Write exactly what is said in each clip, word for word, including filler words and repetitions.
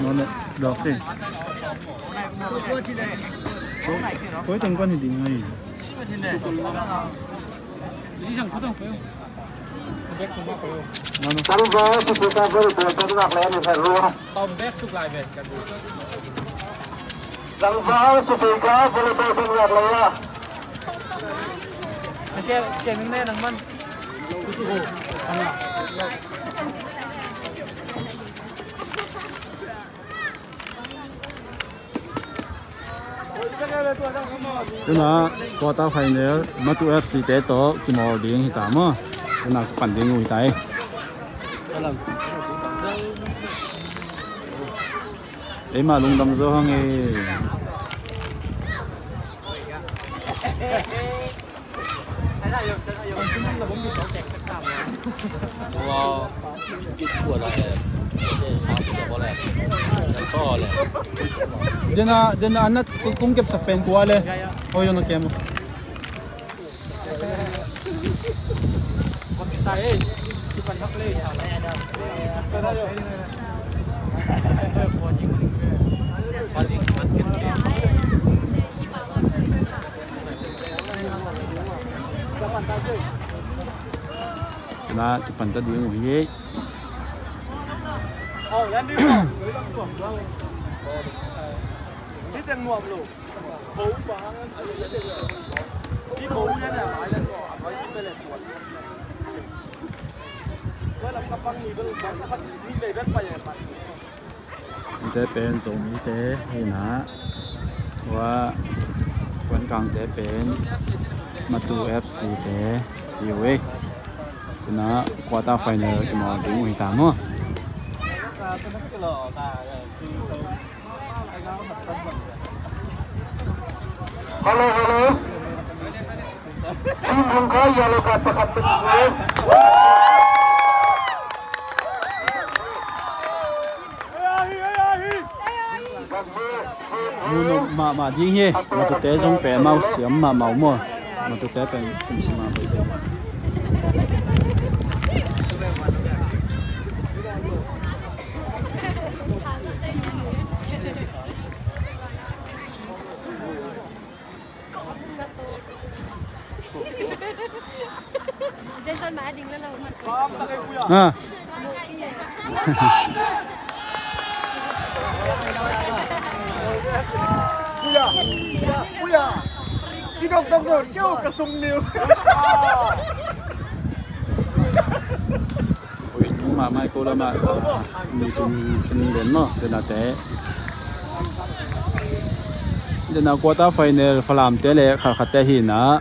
None, dok te. Koi teng koi ni ding ai. None. Tlangval sisika volleyball teng ngak lei a ni khat ruang. Tlangval sisika volleyball teng ngak lei a. Tuna quarter final Matu F C te tawh kimawl ding hi ta maw? Tuna kipan ding uh hi ta hi. Eima lungdam zo hang e. Dena, dena anat kung kep sak pen kua le. Hoi yong na kem. Na kipan ta ding uh hi. Te pen Zomite hi na, ua Kuankangte pen Matu F C te hi uh ei. Tuna quarter final kimawl ding uh hi ta maw? Hello, hello. Team Lungkhai yellow card pakhat pe. Nunop mahmah ding hi. Matute zong pe mau siam mahmah uh maw? Matute pen kum si mahmah uh. Jason mah a ding le lo. Ah. Kuya. Kuya. Kidok dok dok kyo ka sung niu. Ui, mahmah ko lama, ah, mi tum khin den maw, denate. Dena quarter final Falamte le Khalkhatte hi na,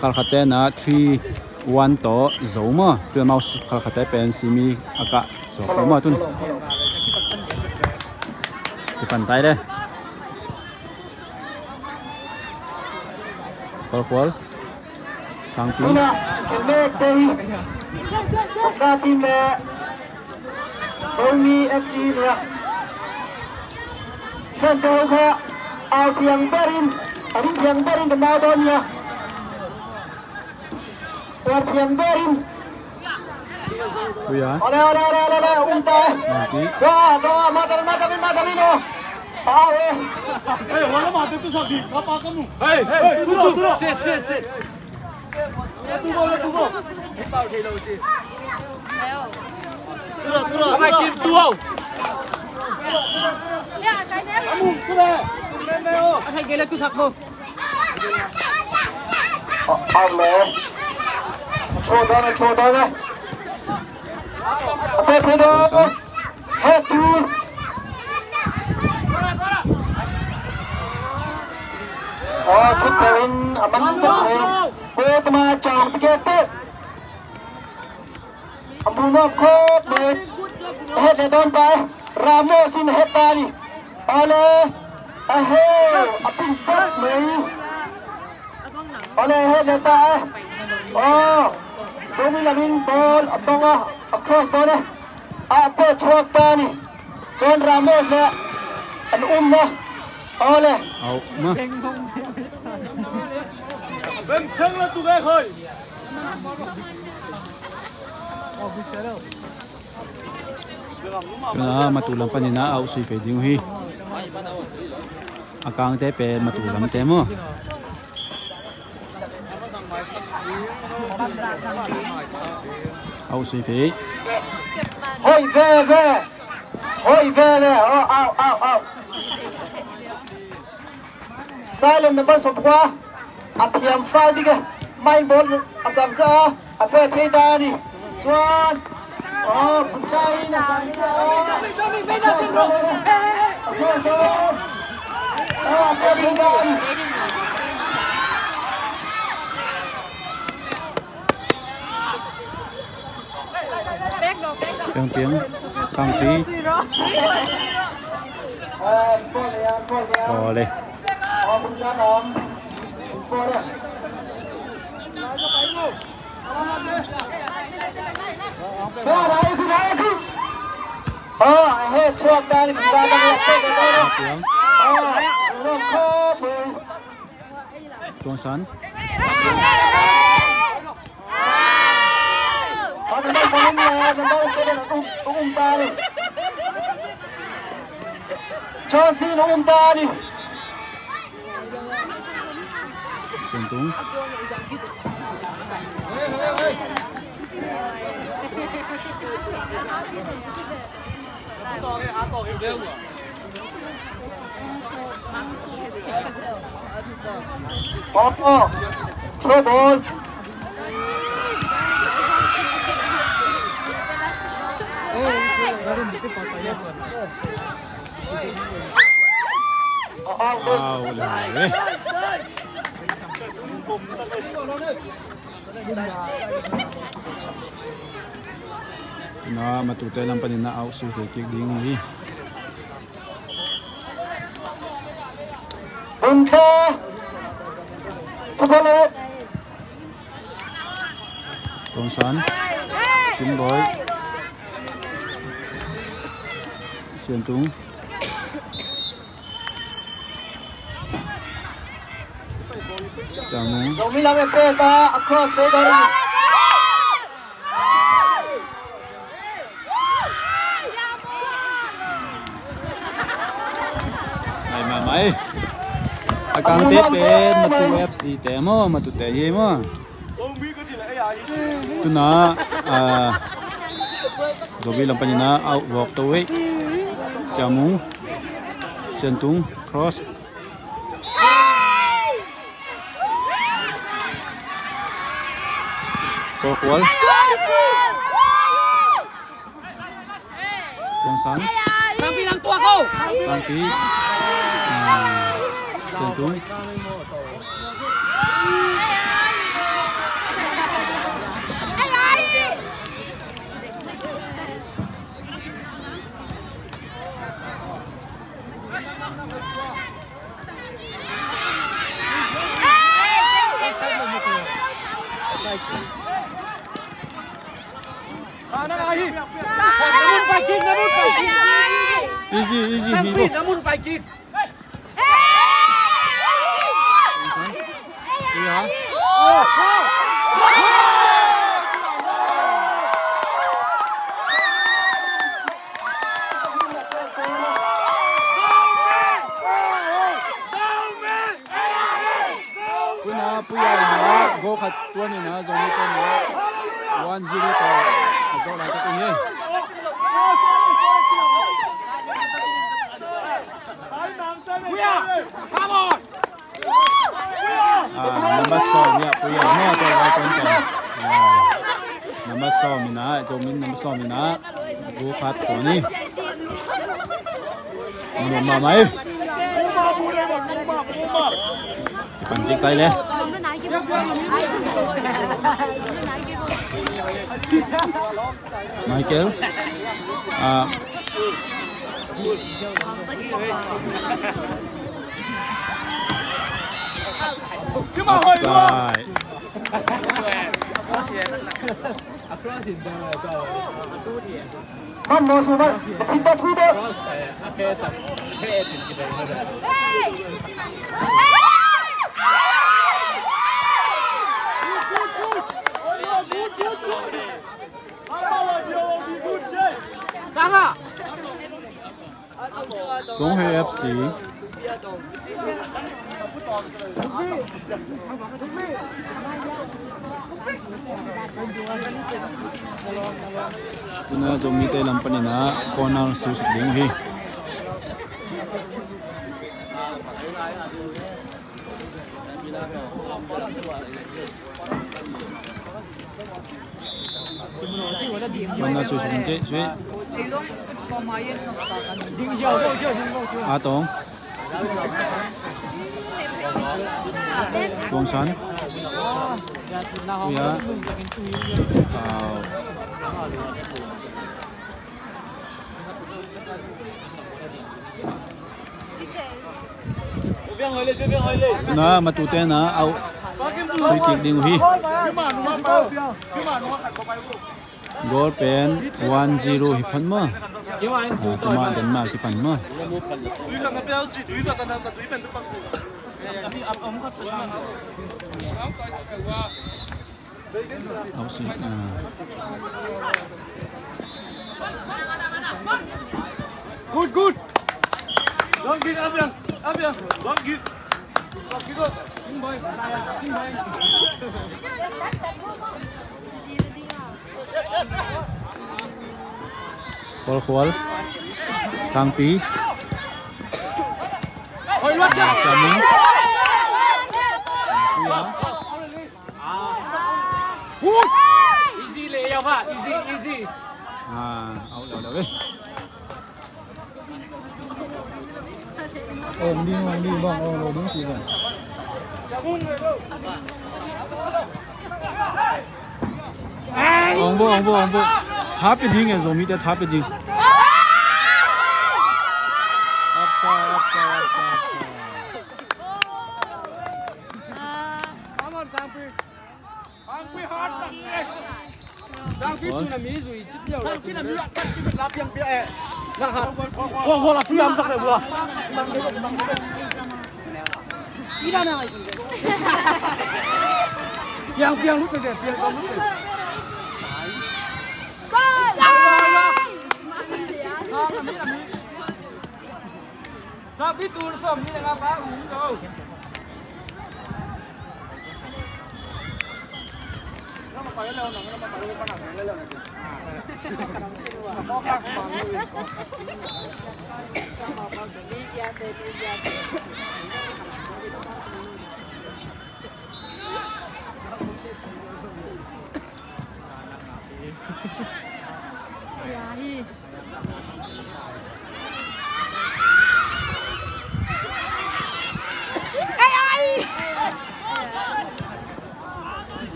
Khalkhatte na three one tawh zo maw, tua mau Khalkhatte pen simi a kah suak ko maw tun. Kipan tai le. Khual khual. Sangpi. Tuna, kemekte hi. Kongka team le Zomi F C nia. Sente ho kha, au thiang berin, a ri thiang berin ka nau don nia. Tua thiang berin. Kuya. Ole, ole, ole, ole, ole, um ta. Mati. Wa, wa, madal, madal, madal, no. Pau, eh. Eh, wala mate tu sabi, kapa kamu. Hey, hey, tu, tu, tu. Sit, sit, sit. Tu, tu, tu. Tura, tura, tura. Kim tu. Kamu, tura. Asa gele tu sakmo. Out le. Thua dawn e, thua dawn e. A pe thua dawn. He tu. Aw, thut peuh in a man cak le. Ko tama cawng tiket teh. A mu nuam khawp mai. A het leh dawn pai. Ramos in a het ta ni. Ole. A heu. A ping tak mai. Ole, a het leh ta e. Aw. Zomi lamin ball a bang a. A cross dawn e. A pet chhuak ta ni. Chuan Ramos leh an um na. Ole. Au, ma. Beng bong. Tuna Matu lam panin a au sui phei ding uh hi. A kangte pen Matu lamte maw? Au sui phei. Hoih veve. Hoih veve. Oh, au, au, au. Silent number sawmkua. A thiam fai ding e. Mai bawl a cang ca a, a pe phei ta ni. Chuan, aw, phut ta in a cang ca a. Aw, a pe phei ta ni. Piang, piang, kangpi. Aw le. Aw, a he chuak ta ni. Piang. Aw, Tuangsan. Johnson um ta ni. Sentung. Oh, oh. Throw ball. Au, le. Na, Matute lam panin na au sui thei kik ding uh hi. Bungkhe. Football. Tuangsan. Kimboy. Siantung. Ciamung. Zomi lam e peta, a cross peta. Mai, mai, mai. A kangte pen Matu F C te maw, Matute hi maw. Tuna, ah, Zomi lam panin a au vawk to wei. Ciamung. Siantung. Cross. Kawlkhual. Tuangsan. Tangpi lang tua ko. Tangpi. Ah, Siantung. Easy, easy, Hero. Tuna Puyai na goal khat tuan in a, Zomi te na one zero tawh a zawh laitak uh hi. Ah, number sawm, ya, Puyai na tawh vai tuan tuan. Ah, number sawm in a, Zomi number sawm in a. Gu khat ko ni. Mama mai. Kipan cik tai le. Michael. Ah. Offside. Mano, sudah. Kita sudah. Songhe F C. Tuna Zomite lam panin ah corner sui suk ding hi. Mana sui sui sui sui. A Tong. Tuang San. Kuya. Au. Na matute na au sui kik ding uh hi. Goal pen one zero hi phan maw. Ah, tuma Denmark hi phan maw. Au si, ah. Good, good. Don't give up, young. Up, young. Don't give. Don't give up. Khual khual. Sangpi. Oi, luat. Ah, Cam Mung. Easy le, yau ha, easy, easy. Ah, out liao liao eh. Ong ding, ong ding, bang, ong lo ding ci bang. Ong bo, ong bo, ong bo. Tha pe ding eh, Zomite tha pe ding. Upside, upside, upside, upside.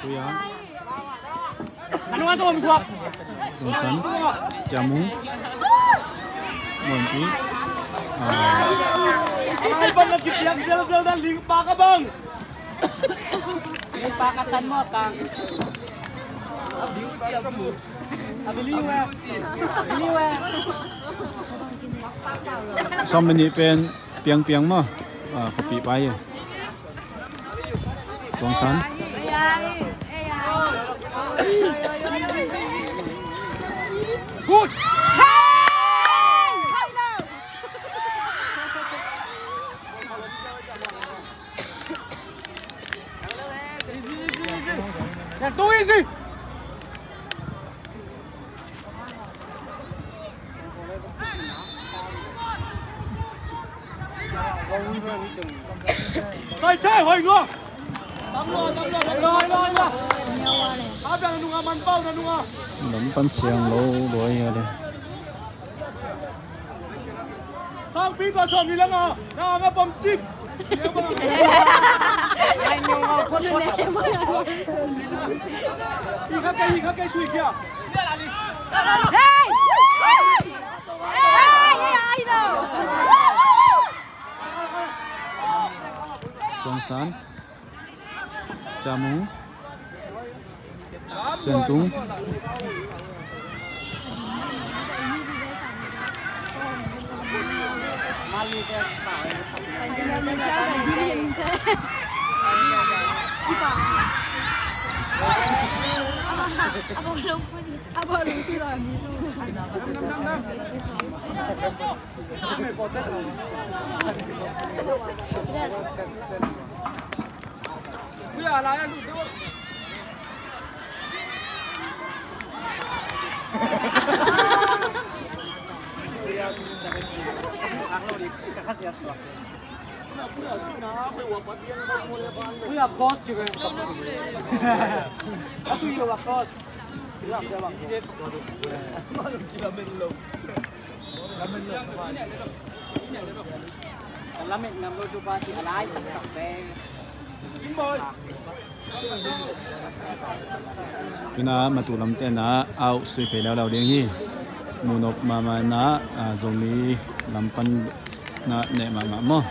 Kuya. Tuang San. Cam Mung. Muanpi. Ah. Ai, bang na kipiak zelzel na ling pa ka bang. Ling pa ka san mo ka. Abiliwe. Abiliwe. Sawm minit pen piangpiang maw. Ah, khuapi pai hi. Tuang San. Good. Too easy. Lam pan siang lo lo hi a le. Sangpi tua sawm ni langa na anga pom cip. Hi kha kei, hi kha kei, sui kia. Hey! Hey, hey, I know. Tuang San. Cam Mung. Sian Tung. Abang, abang lungkun. Abang lungkun lah, misu. Kuya, lah, ya, lu, lu. Kuya, coach juga. Asu juga, coach. Sila, sila. Lamet nam lo tu ba ti alai sak sak pe. Tuna matu lamte na au sui phei leuleu ding hi. Munop mama na, ah, Zomi lam pan na neh mahmah maw.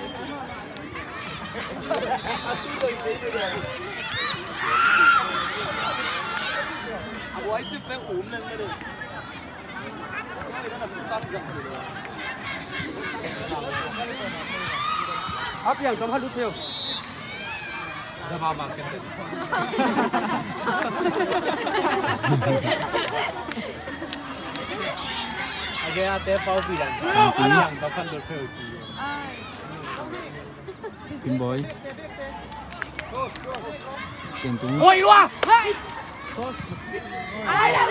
Apiang tom halut theo. Age ate pau bilang. Apiang tom halut theo. Pinboy. Sian tung. Oi, lua! Ai, ai, ai!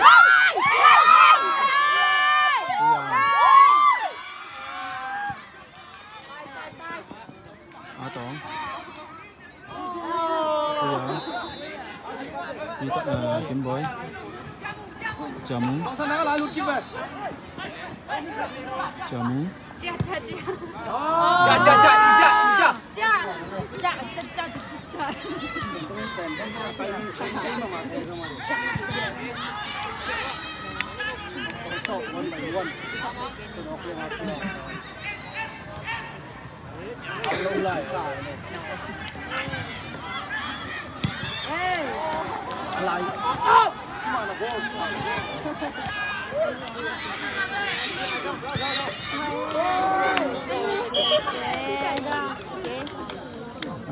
A tong. Ui a. Peter, eh, Kim Boy. Ciamung. Ciamung. Cia, cia, cia. Cia, cia, cia, cia, cia. Cia, cia, cia, cia, cia.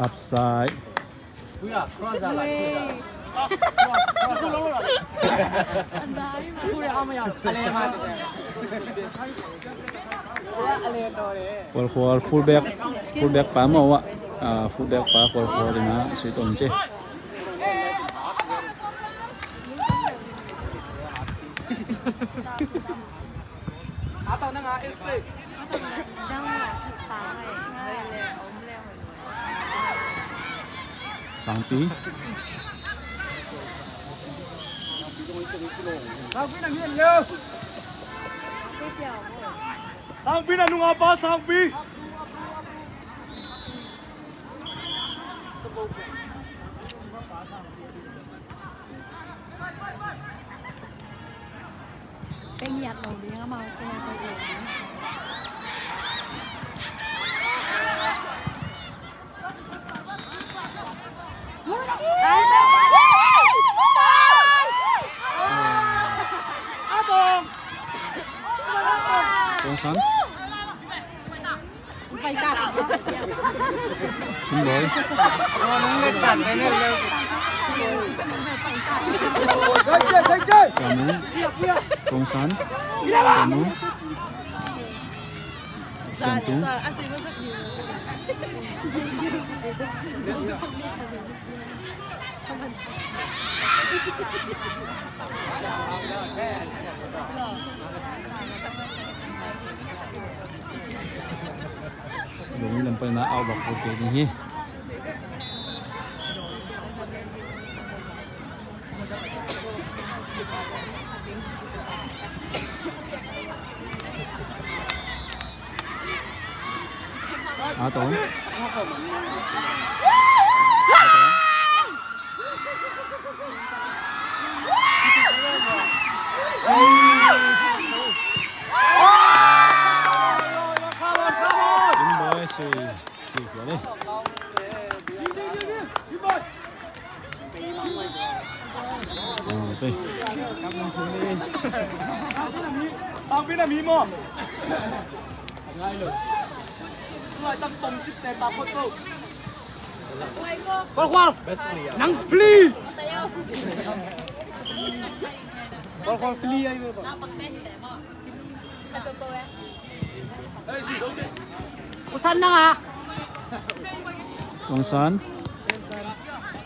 Upside. Khualkhual fullback, fullback pa maw ah, ah, fullback pa Khualkhual in a sui tawm ci. Sangpi. Sangpi na nung apa, Sangpi. Peng yat lo ding, amau te ko lo ding. Kong San. Kim Boy. Kamu. Kong San. Kamu. Santung. Dong lam pal na au bak pute ni hi. Ato. Boy, si, si, Khual, khual. Nang free. Usan na nga. Usan.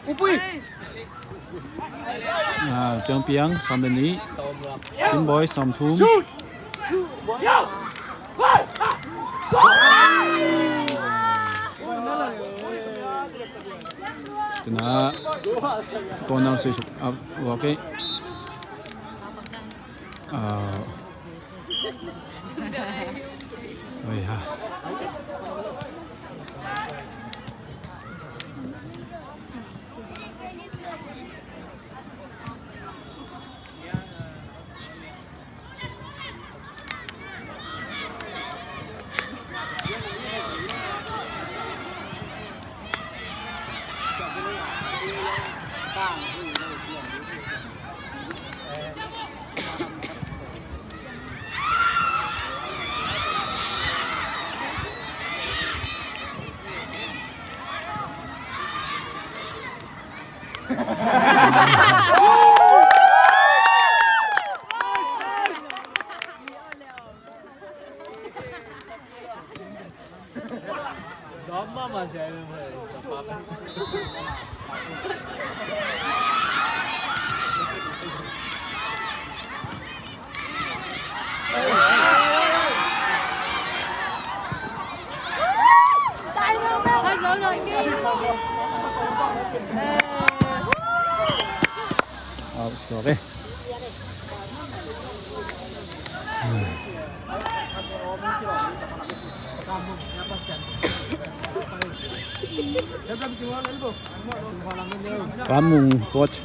Upui. Ah, Piang Piang, sawm le nih. Kim Boy, sawm thum. Tuna corner sui suk, ah, okay. Ah. Oi ha. Out, sorry. Pamung coach.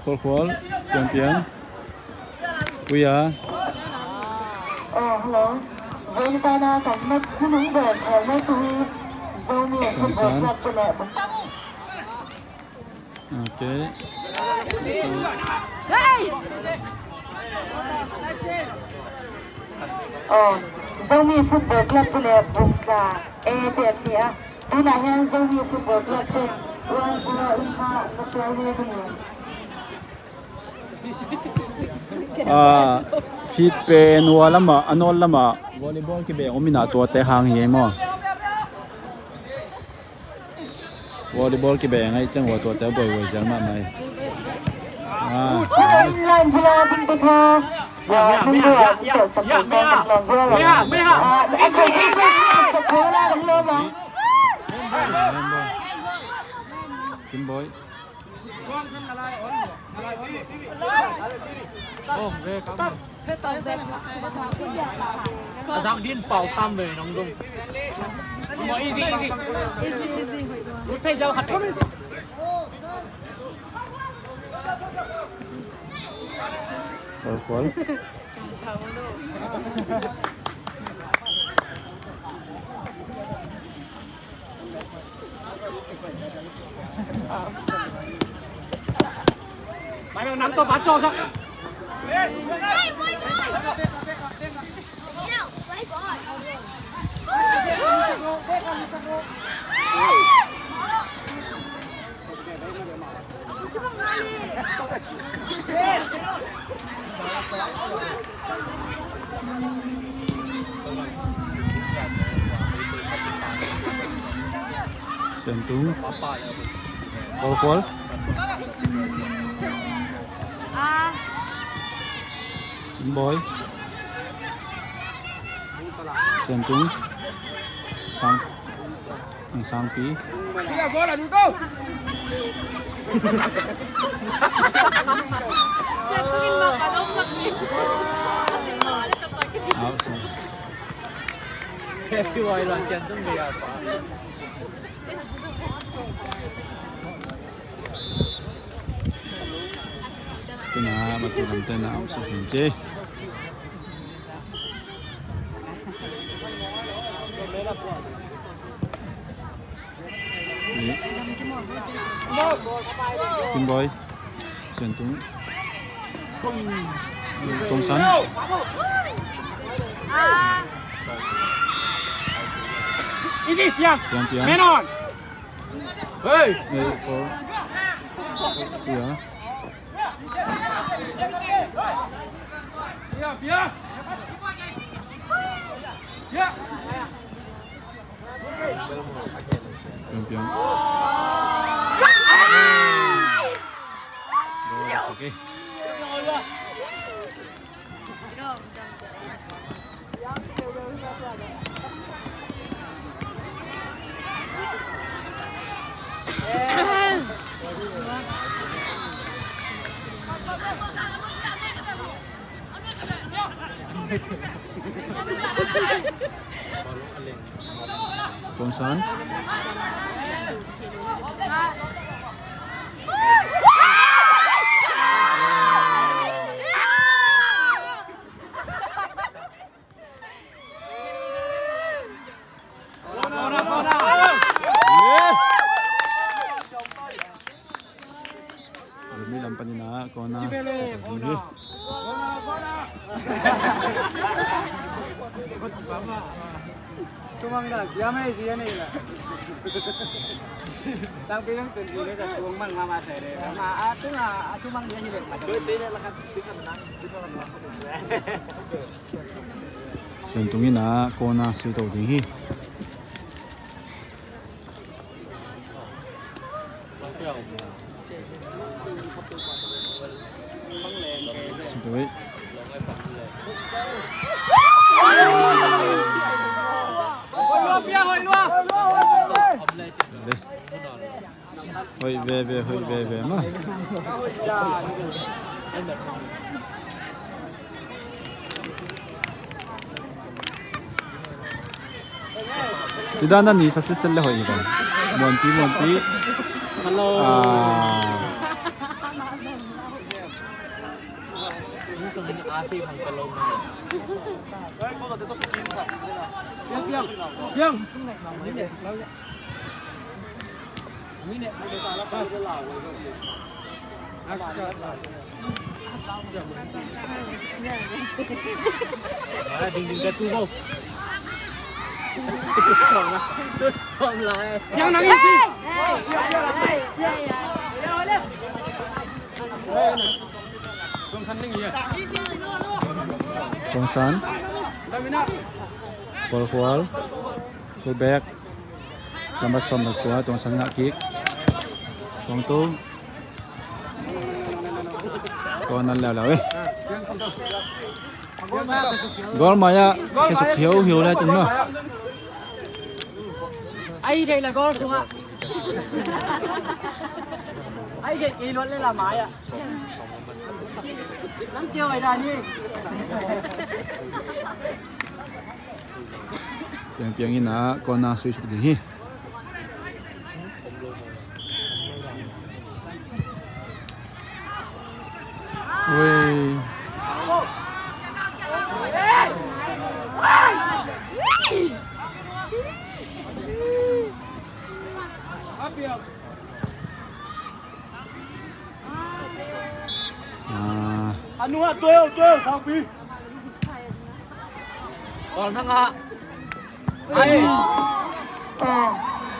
Khualkhual, Piang Piang. Kuya. Oh, hello. Zong pana kan match hunung ber thal na tu hi. Zomi Football Club tu le. Okay. Hey! Oh, Zomi Football Club tu le bungsa. Eh, tian ni ah. Tunah hian Zomi Football Club ten World War in kha ka suai ve ka ni. Ah, hit pen hua lamah, a nawl lamah volleyball kibeng um inah tuate hang hi ei maw? Volleyball kibeng aih ciang hua tuate a buaihuai zel mahmah hi. Ah, Kim Boy. A zak din pau sam ve nong dung. Easy, easy. Easy, easy. Lut phei zel khat. Khual, khual. Sentung. Khual, khual. Boy. Sentung. Sang. Ang sangpi. Out, sang. Tuna matu lamte na out, sang. Kim Boy. Sentung. Tongsan. Piang Piang. Men on. Hey! Eight four. Yeah. Piang, piang. Goal, okay. Tuangsan. Mi lam panin ah corner. Tumang dah, siam eh, siam eh lah. Sang pinang tun sini dah tuang mang mama saya deh. Ma, ah, tu ah, ah, tumang dia ni deh. Siam tung in ah corner sui to ding hi. Hoih veve, hoih veve mah. Ci dan a ni sa sisel le hoih hi bang. Muanpi, muanpi. Hello. Ah. Tuangsan. Paul Khual. Fullback. Number sawm le kua, Tuangsan ngah kik. Tuangtung. Corner leuleu eh. Goal mai-ah khesuk hiauhiau le cin maw. Ai, thei la goal sungah. Ai, thei kei luat le la mai-ah. Lam kiau ai dan hi. Piangpiang in ah corner sui suk ding hi. Ui. Ah. Anu ah, tueu, tueu, Sangpi. Bawlna ngah. Ai. Tua,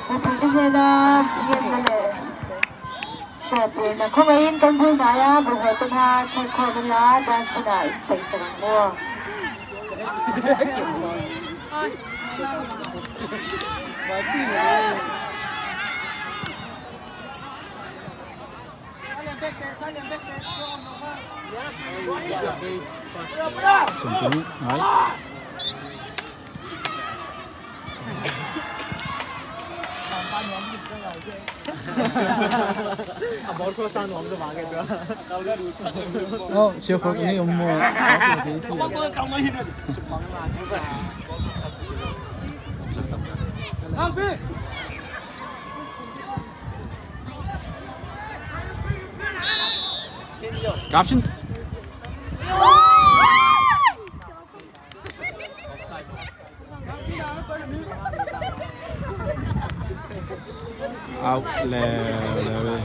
na tung ding hena, hian na le. Tua, tua, na khawngaihin kan bul nai a, bul hawi te hna, thei khawm in la, dan china in pei sa rang maw. Sawmthum ngai. A bawlkhua sang nuam zaw mah kei tua. Oh, siakhawk ni om maw? Kap sin. Out le, le, le.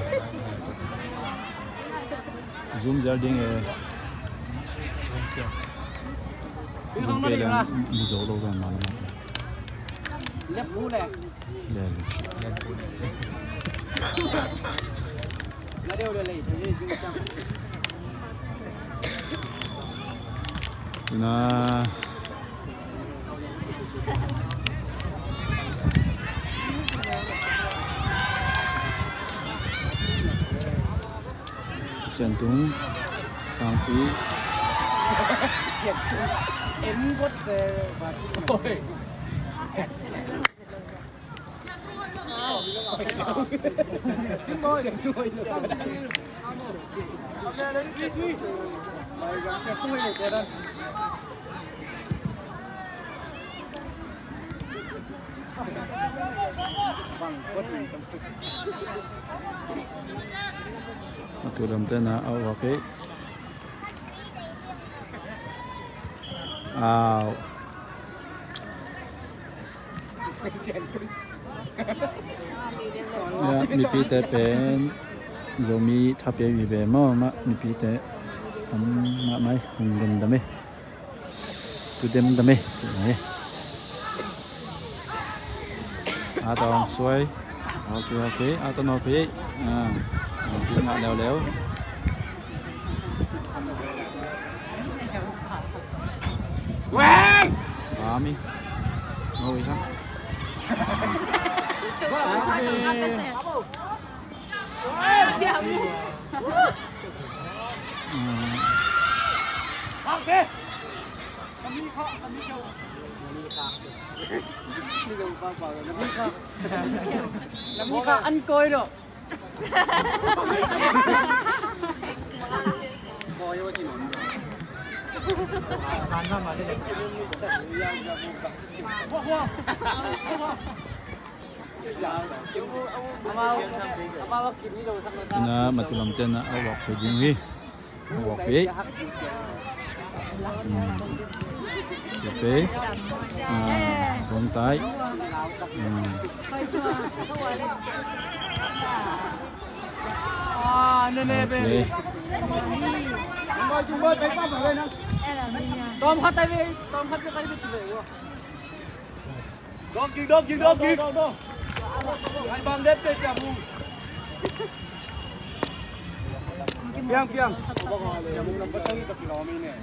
Zoom zel ding e. Zoom pe le, mi zo lo zan ma le. Lep bu le. Le, le. Na Siantung, Sangpi. Siantung. Em got se. Oi. A tu lam te na a wak hi. Au. Ya, mipite pen Zomi tha pia vive maw, mah mipite tam mah mai hong gen dam e. Tu dem dam e. A ta hong suai. Ok, ok. A ta nawlpih. A, nawlpih ngah leuleu. Weng! Ami. Ngau i ha. An koi lo. Na matulam ten a wak pe ding hi. Wak pe. Hmm. Wak pe. Ah, bong tai. Hmm. Ah, ne ne be. Tom khat tai be, tom khat tai be. Dawng kik, dawng kik, dawng kik. Dawng, dawng, dawng. An bang dep te cia bung. Piang, piang. Cia bung lam pasang i ka kilawm i ne.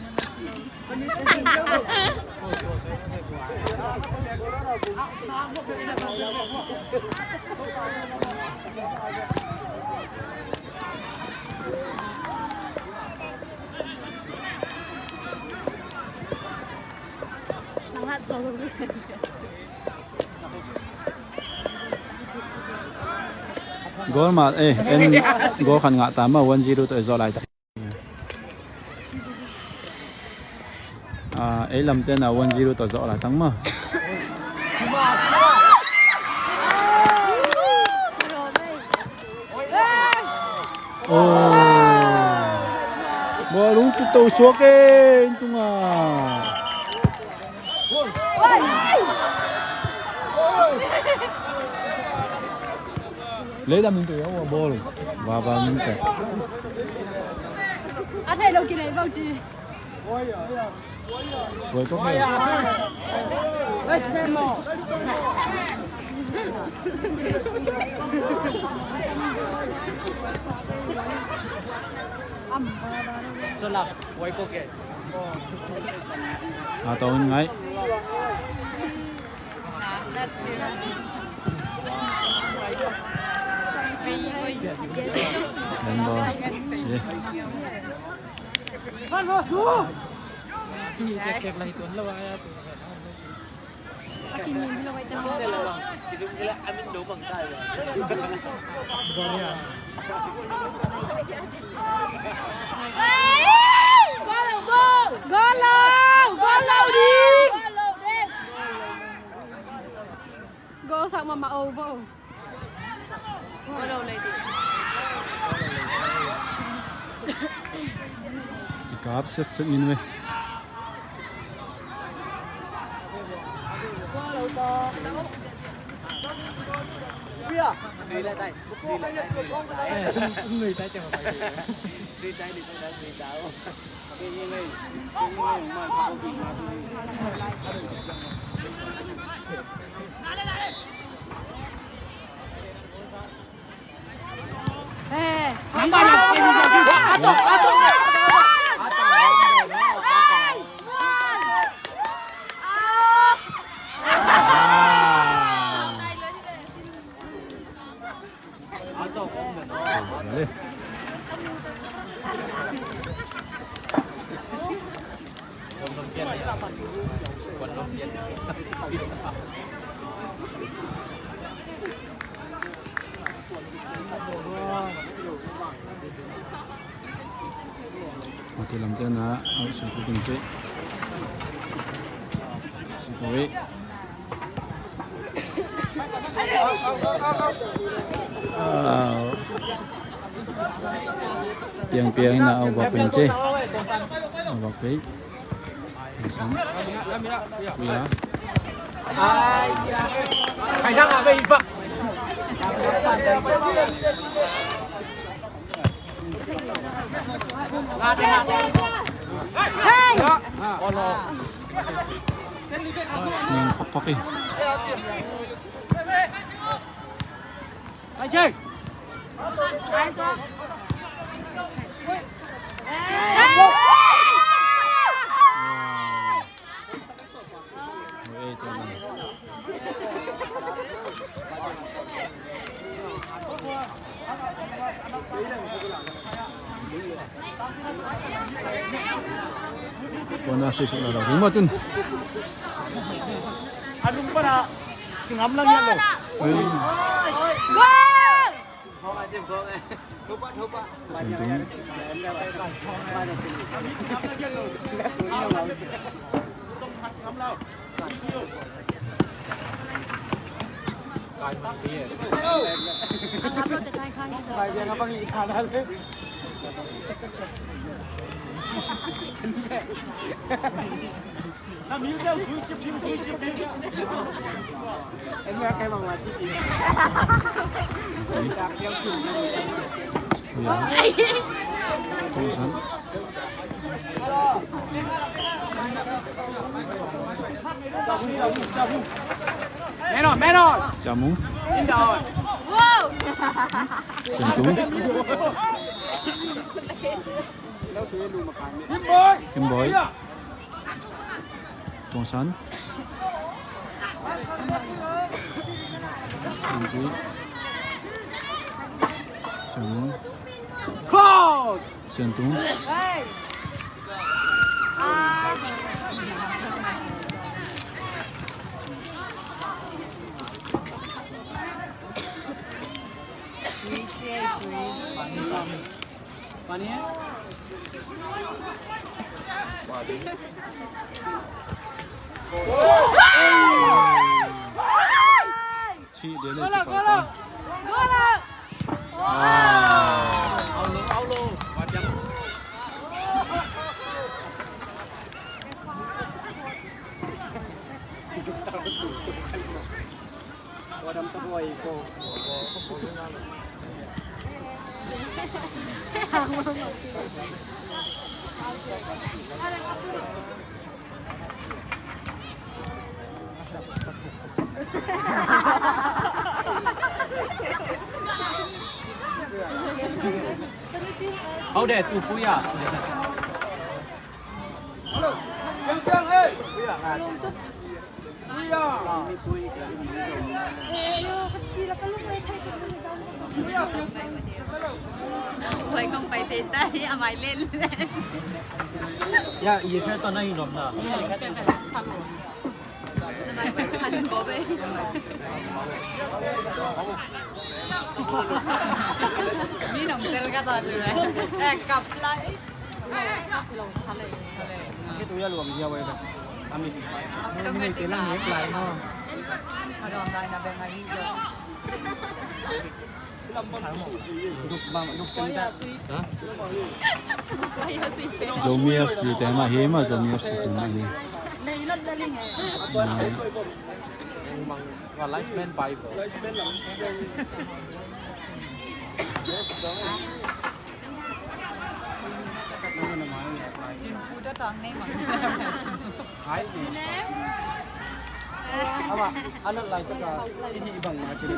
Goal mah, eh, en goal khat ngah ta mah, one zero tawh i zawh lai ta. Ah, ei lamte na one zero tawh zawh lai tang mah. Oh. Bawlung tu to suak e, in tunga. Leilam in tu ya, bawl. Ba ba in tu. A thei lo kinai bau ci. Wai kawk hi. So lap, wai kawk hi. A tawh in ngai. Member. Goal lo, goal lo ding. Goal sak mahmah over. Kikap siatsiat min ve. Mati lamte na, au, sui tu ting cek. Sui tu eh. Piang piang ina au bak peng cek. Au bak peng. Ning phokphok hi. Kona sesuk la la ring matun. Alung para tingam lang yan lo. Gol! Meno, meno. Jamu. Wow. Sentu. Kim Boy. Tuang San. Sentu. Jamu. Cross. Sentu. Cih dia ni. Gol lah, gol lah. Gol lah. Ah. Hau de, tu pui a. Huai kong pai pen tai, a mai len len. Ya, i kha to na hi nom na. Na mai pai san ko be. Mi nong tel ka ta tu le. Eh, kap lai. Zomi F C te mah hi, mah Zomi F C te mah hi. Ama, anak lai taka ini ibang na cina.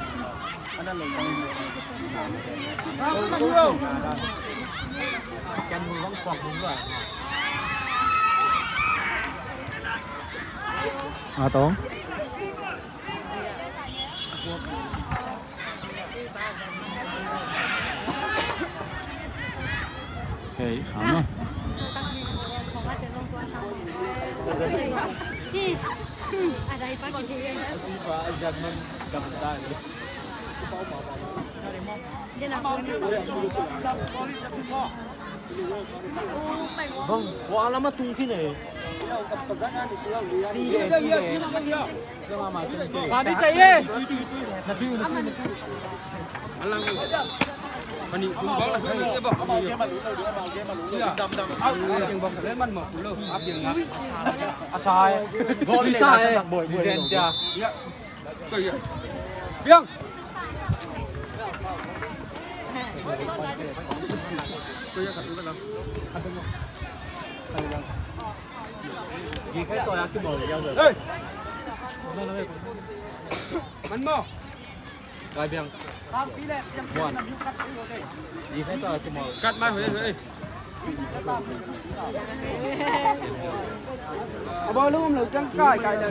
Anak lai taka ini. Sian mu bang kuak mu lah. Atong. Hei, hama. Bang, wah lama tung kini. Tui, tui, tui. Mami चाहिए. Mani, tung bang lah, suruh dia bang. Iya. Aku yang bang, saya man mau pulang. Apa yang nak? Asal. Bisa, eh. Bisa. Iya. Biang. Hey. Man mo. Kai biang. Kat mai, hei, hei. Aba lum lo jang kai kai da.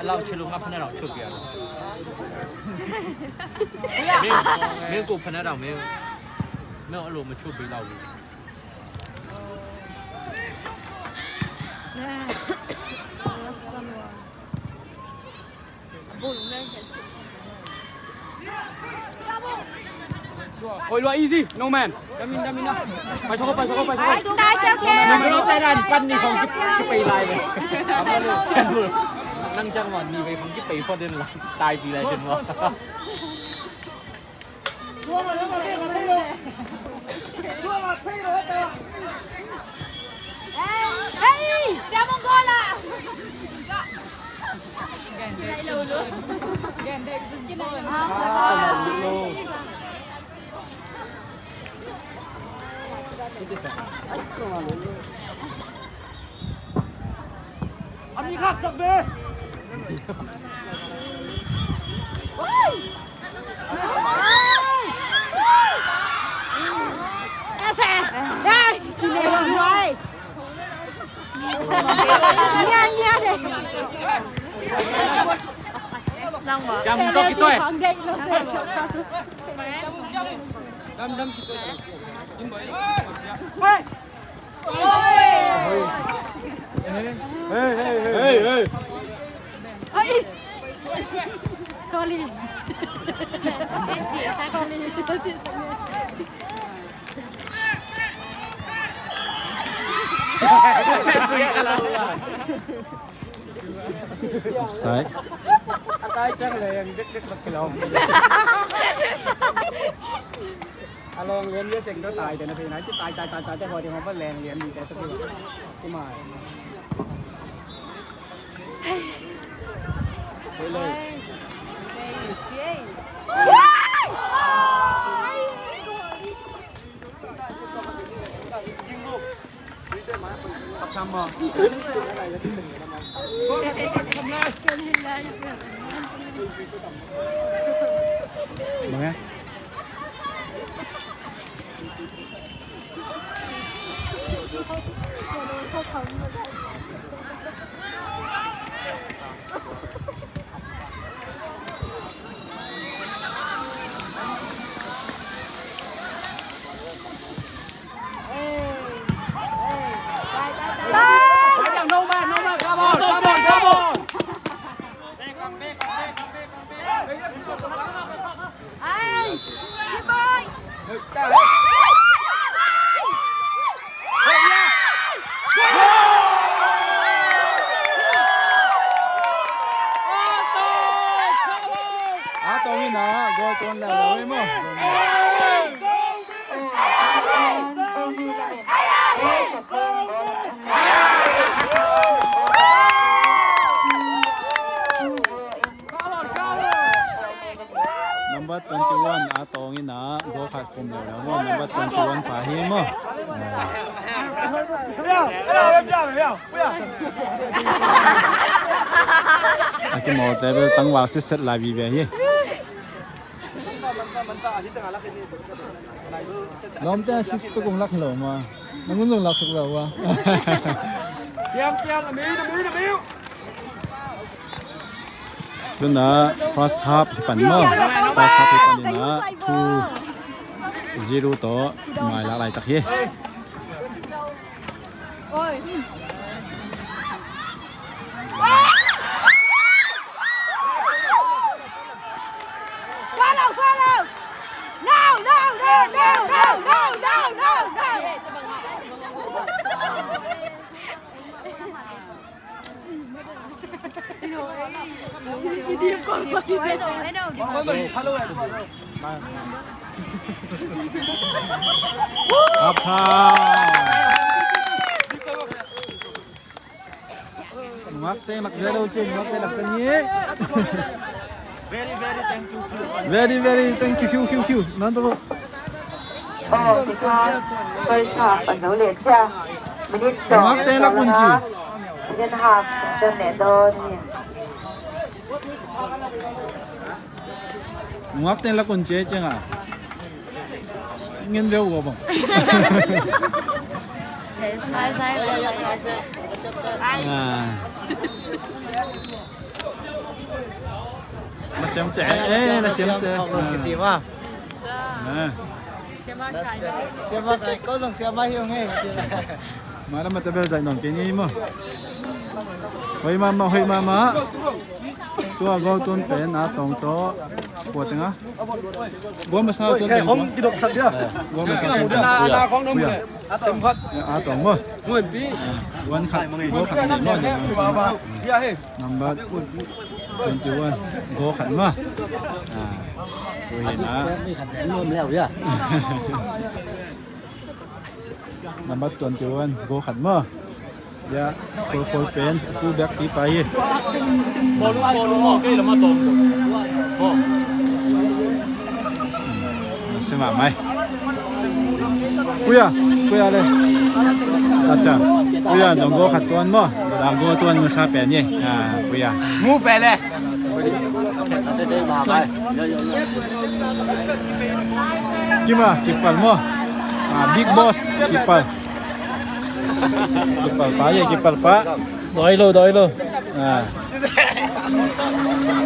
Lau chulu ngap na lau chulu ya. Ming, ming ku phana lau ming. Ming alo ma chulu lau. Oi, lua easy, no man. Damin, damin na. Pai soko, pai soko, pai soko. Pai soko. No man, no man, no man, pan ni kong kip, kip pai lai le. Nang chang wan ni pai kong kip pai pho den la. Tai pi lai den wa. Hey, siamo ancora! Hey, hey, hey. Oi. Sorry. Sorry. Offside. A leng lian bia seng tawh tai te na thei nai, ci tai, tai, tai, tai te haw ding haw va leng lian ding te tawh ki, ki mai. Thei lei. A tawh in a goal tuan leh lo hi maw. Number twenty-one a tawng in a goal khat khum lo lo maw. Number twenty-one pa hi maw. A kimawlte bel tangval sitset lai vive hi. Lawmte assist tuk ung lak hi lo maw. Nangun zong lak suk lo ua. Tiang, tiang, a miu, a miu, a miu. Tuna first half hi pan maw. First half hi pan ina two zero tawh mai lak laitak hi. Follow, follow. No, no, no. Half time. Nungak te nak zero chin, nungak te nak tani. Very, very thank you. Very, very thank you. Kiu, kiu, kiu. Nanto. Oh, kita first half a zo le cia. Minute sawm. Nungak te nak kun ci. Second half dan le don ni. Ngak ten la kun cie ciang a. Ngen veu go bang. Ah. Na siam te. Eh, na siam te. Ah. Siama kai, ko zong siama hi ung e. Mara mata bel zai nong kei ni mo. Hoi mama, hoi mama. Tua gol tun pen a tong to. Kua teng a. Gol masa to. Hong kidok sak dia. Gol masa to. Kuya. Kuya. A tong mo. Gol khat. Gol khat ni mo. Number twenty-one. Gol khat mo. Ah. Kuya na. Number twenty-one, gol khat maw. Ya, khol khol pen, full back pi pai hi. Sima mai. Kuya, kuya le. Acha. Kuya, nong gol khat tuan maw. Nong gol tuan masa pen hi. Ah, kuya. Mu pen le. Kima, kipal maw. Ah, big boss, kipal. Kipal pa, ye, kipal pa. Doi lo, doi lo. Ah.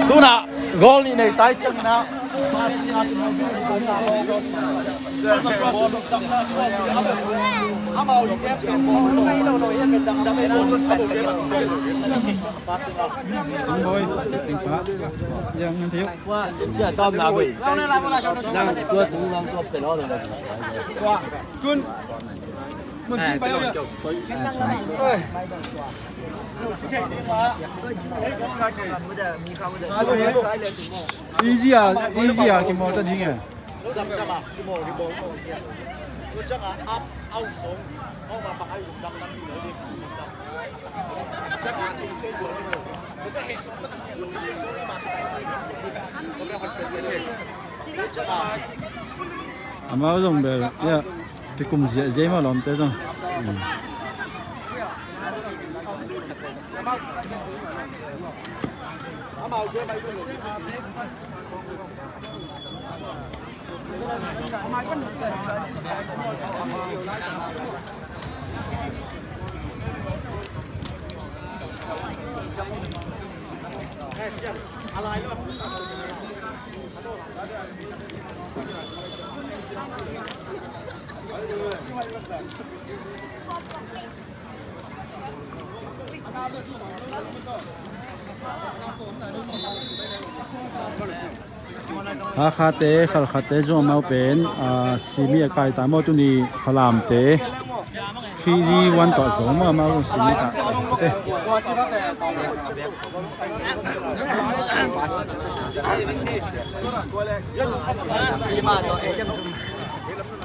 Tuna, gol ni nei tai chang na. Boy, ting pa. Yang ngan thiu. Tua, tua tung lang tua pen aw lo. Kun. Easy ah, easy ah, kimawlta ding eh. Amau zong bel, ya, ti kum ziahziah mah lawmte zong. Hmm. Hakhate, Khalkhate zong amau pen, ah, simi a kai ta maw, tuni Falamte. Three one tawh zong maw, amau zong simi ta te.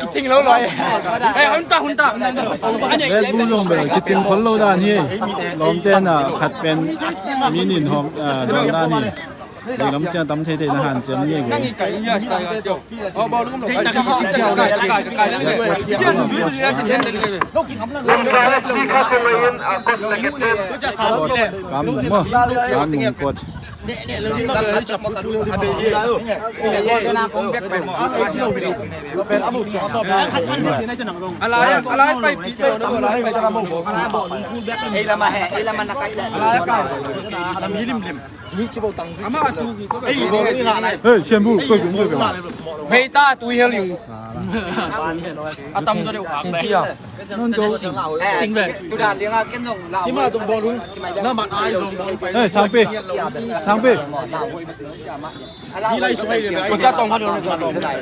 Kicing lo loi. Hei, hun ta, hun ta. Red Bull zong bel kicing khol lo dan hi. Lawmte na khat pen mi nin hawm, ah, dan hi. Lei lam ciang tam thei thei na hanciam ni a gei. Kam nung maw? Kam nung coach. Ei lama he, ei lama na kai. Hei, Sian Bu, koi kung, koi kung. Hei, ta, tui hel yung. A tam zo deuh khak le. Sing, sing, ah. Non to. Sing, sing ve. Tima zong bawl un. Na mat ai zong bawl un. Hei, Sangpi. Sangpi.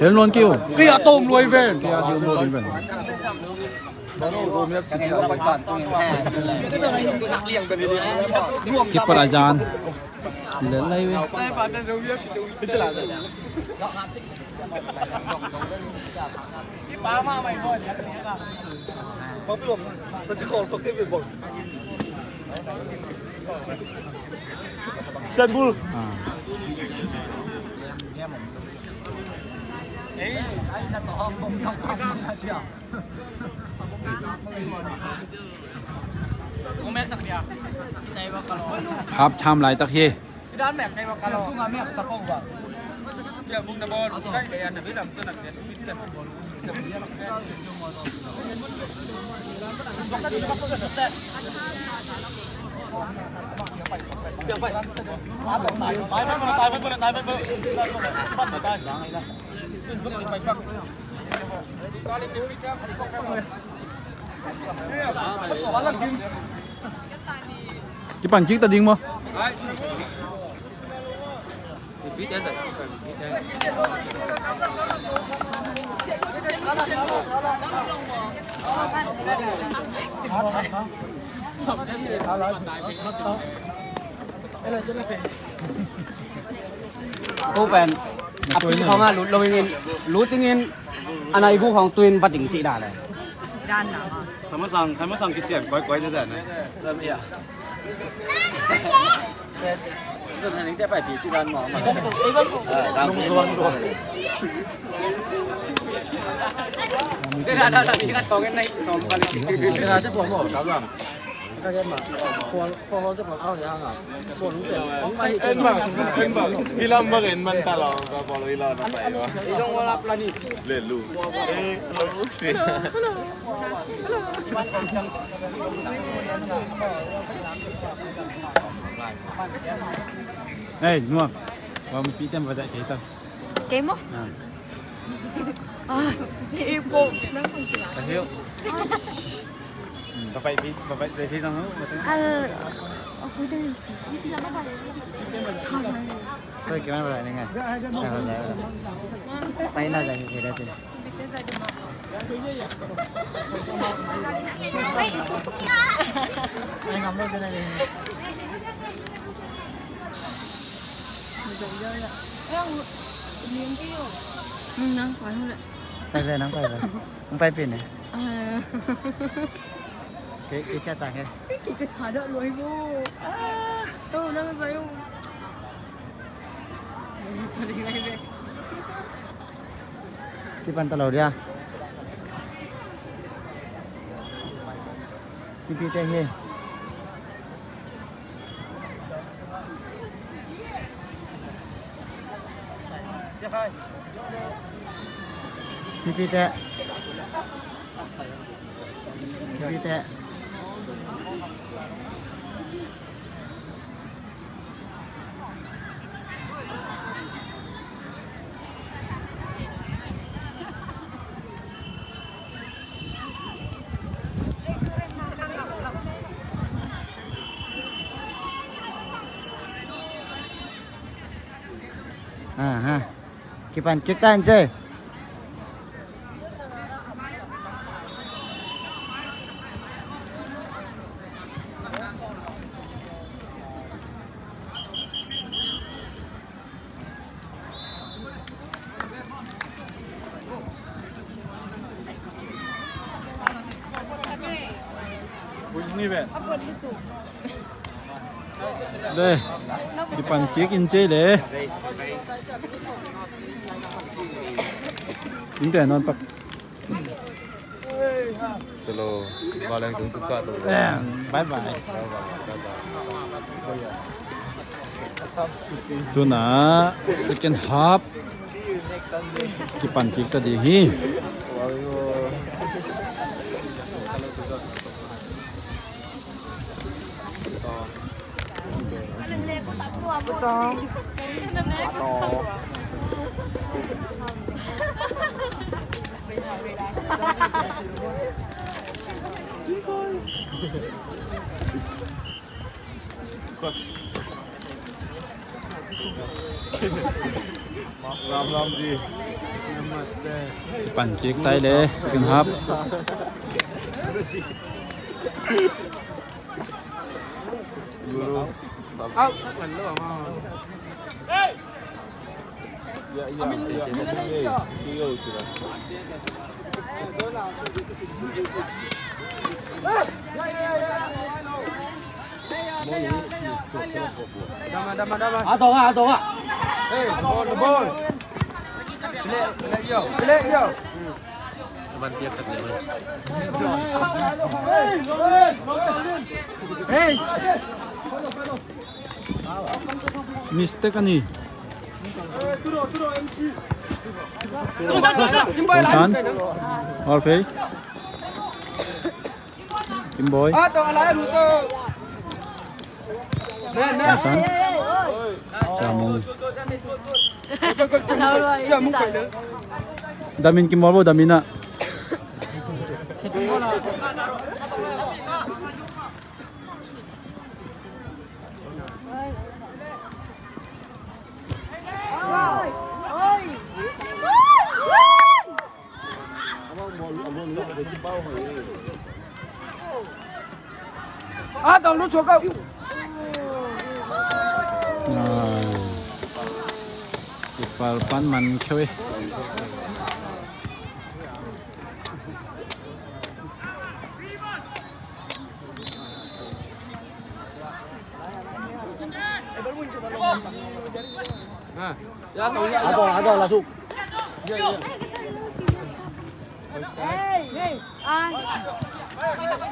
Hei, non keu. Kia tom luai ven. Kia tom luai ven. Kipat a zan. Lel lai ve. Sian Bul. Ah. Half time laitak hi. Kipan kik ta ding maw? Ko pen a pi khawng a lut lo in, lut dingin a nai bu khawng tuin va ding cih dan le. Khai masang, khai masang kician koi koi te zan ne. Zan haning te pai pi si dan mo ma. Lung zuang duak. Te da da da ni ka tong en nai som ka li. Te da te buang mo ka bang. Ka gen ma. Kual kual te kual au ya nga. Kual te. En bang, en bang. Hilam bang en man ta lo ka kual hilam na pai. Ilong wala plani. Le lu. Eh, uksi. Hey, Nuam. Wa mu pi tem ba dai kei ta. Kei mo? Ah. Ah, si Ipo. Ka hiu. Hmm, ba pai pi, ba pai pi sang no. Ah, aku dah. Kau kira apa ni ngai? Pai na dai kei dah tu. Nang pai hole. Pai ve, nang pai ve. Nang pai pin ne. Ke, ke chat ta ke. Ke ke chat da loi bo. Ah, to nang pai. Tadi ngai ve. Kipan ta lo dia. Kipi te hi. Kipi te. Kipi te. Aha. Kipan kik tan ce. Le, kipan kik in ci ei le. Innte nawn pak. Hello. Bye bye. Tu-in second half kipan kik ta ding hi. Kipan kik ta ei le, second half. Mistake a ni. Kongsan. All play. Kim Boy. Kongsan. Ca Mung. Dam in Kim Boy bo, dam in ah. Kipal pan man kheu hi. Ado, ado, lasuk.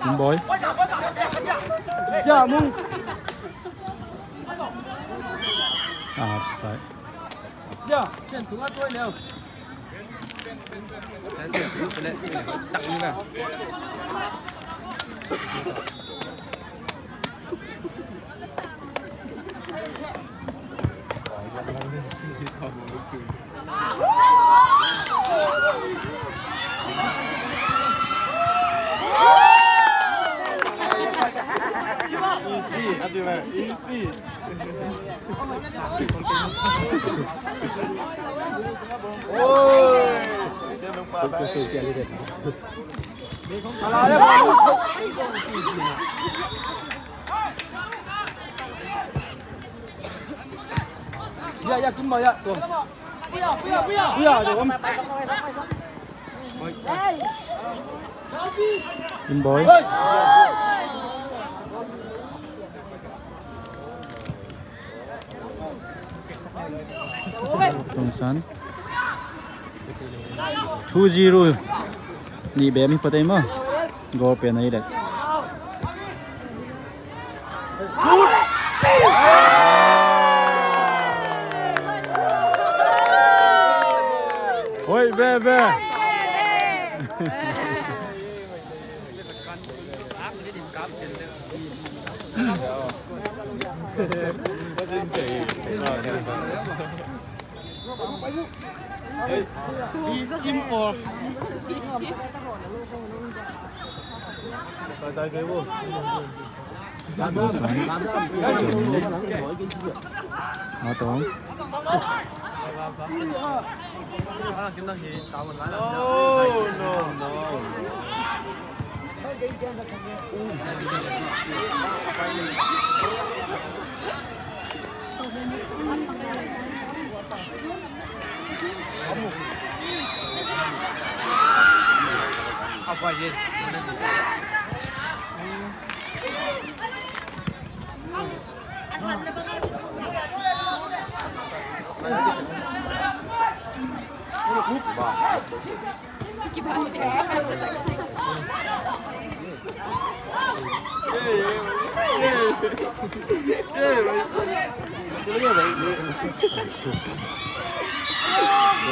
Kim Boy. Offside. Easy, easy. Ya, ya, Kim Boy, ya, tuang. Ya, ya, ya. Kim Boy. Kongsan. Two zero. Nih bem hi phot ei maw. Goal pen ahi leh. Hoih veve.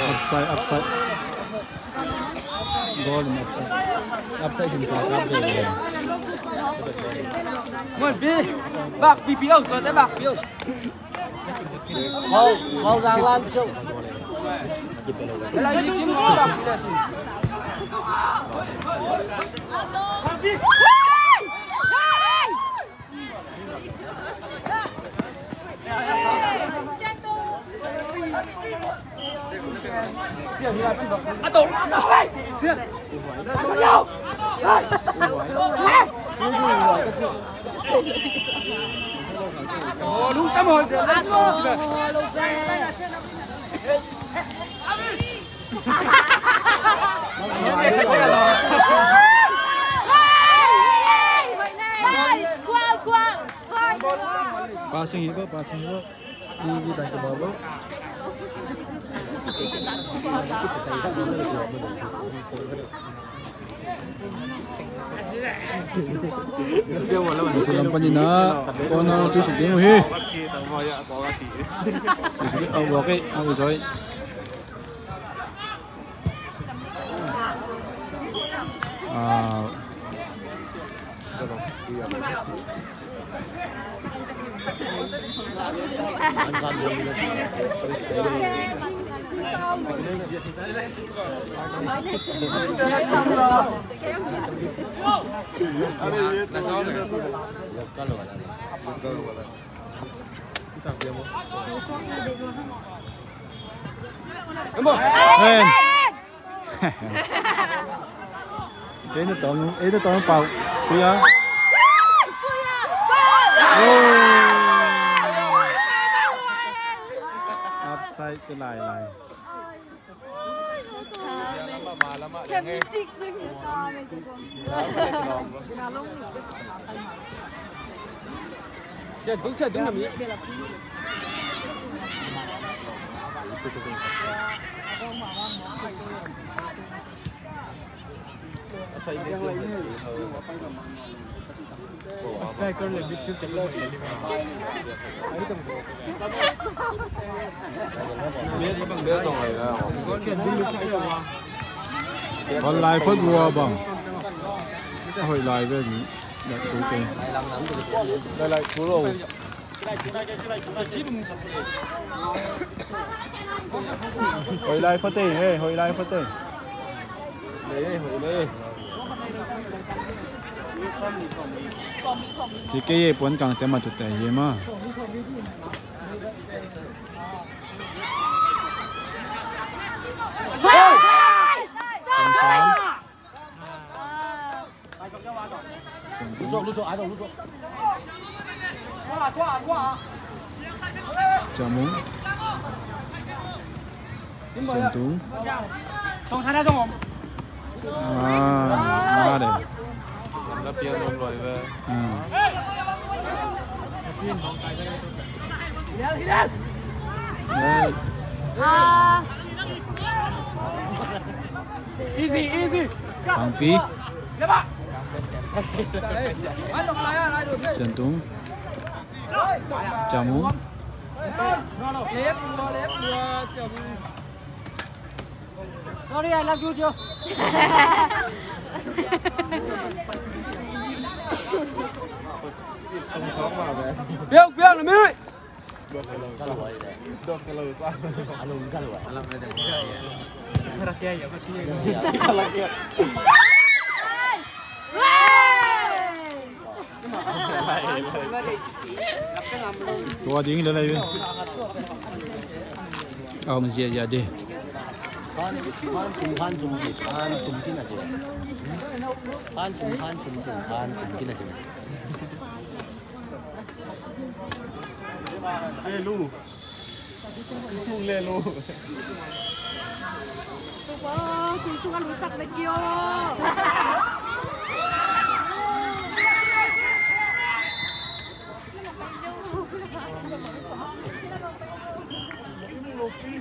Offside, offside. Goal in offside. Offside in offside. Mun pi. Bak pi pi au, tua te bak pi au. Mau, mau zang lan ciu. Passing hi beuh, passing hi beuh. Tua lam panin ah corner sui suk ding uh hi. Sui suk ding, a, okay, a, sorry. Ah. Hey. Kei na tawng, ei na tawng pau. Pui a. Oh. Offside te lai lai. Bal lai phot vua bang. A hoih lai ve ni. Lai lai kul lo. Hoih lai phot ei, he, hoih lai phot ei. Hi kei e, puan kang te ma tute hi ma. Ciamung. Siantung. Ah, ma de. Ah. Easy, easy. Bangpi. Siantung. Ciamung. Sorry, I love you, Joe. Biang, biang, lami. Tua ding le lai ve. A hong ziahziah de. Khan, khan sum, khan sum ci, khan sum ci na ci. Khan sum, khan sum ci, khan sum ci na ci. Hey, Lu. Lu le, Lu. Tupa, kung sunga lusak na kio.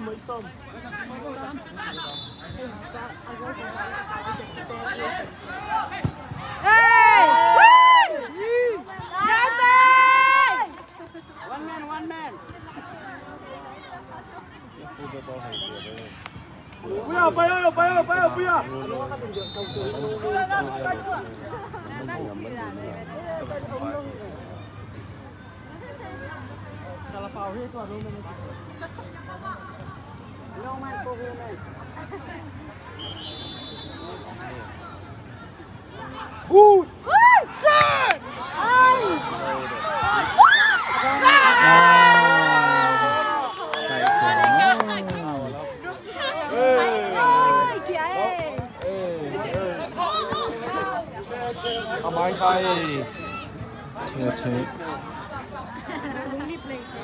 One man, one man. Puya, puya, puya, puya, puya.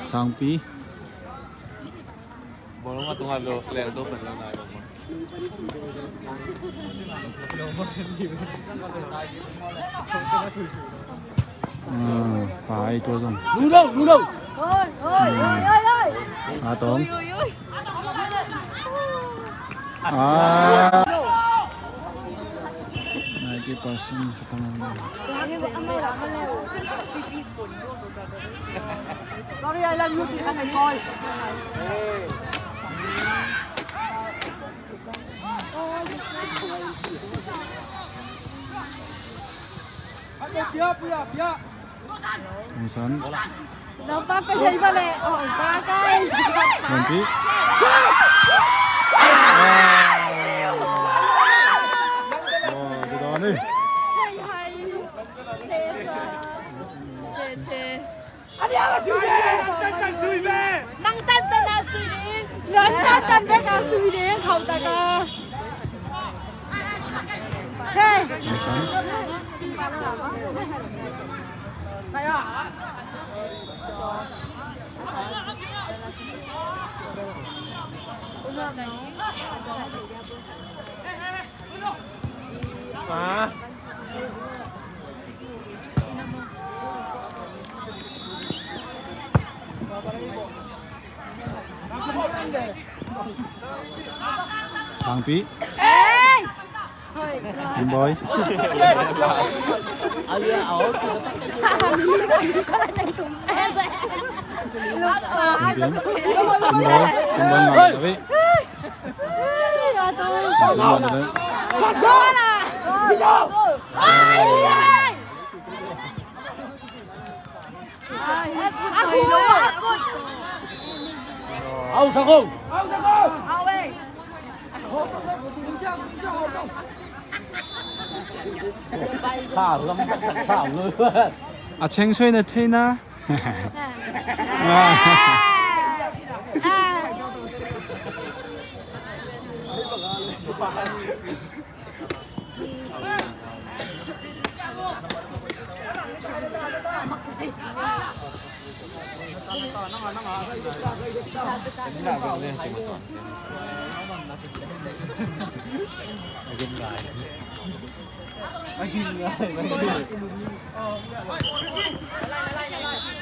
Sangpi. Bawlung a tungah lo, leh to pen lo nai bawlung. Ah, pai tua zong. Lu lo, lu lo. Oi, oi, oi, oi, oi. Ah, tong. Oi, oi, oi. Ah. Ninety percent khatang. Sorry, I love you, Chief Hangai Boy. Hong San. Lampa pe sei ba le. Oh, ba kai. Lampi. Oh, di doni. Hai, hai. Che, che. Nang tantan na sui ding. Nang tantan bek na sui ding. Khauh tak a. Hey. Ah. Sangpi. Hey! Boy. Boy. Boy. A cheng soi na thei na.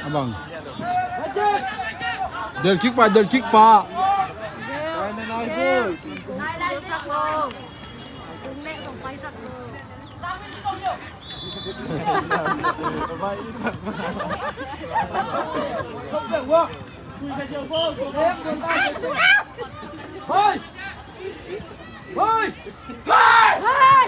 Abang. Del kick pa, del kick pa. Hoi! Hoi! Hoi!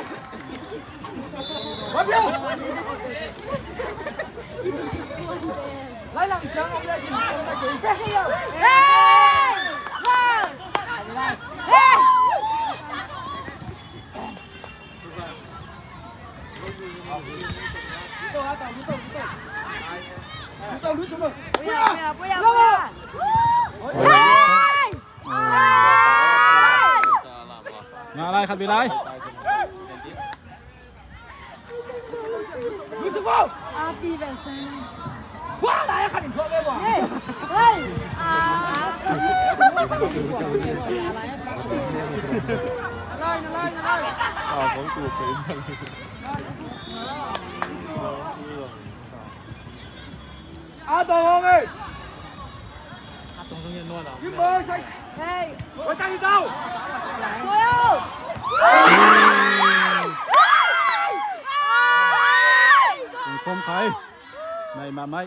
Ngah lai, khat bia lai. A tong hong ei. A tong hong ei. Hei. Oi, tang i tau. Kum khawm khai. Nai mahmah.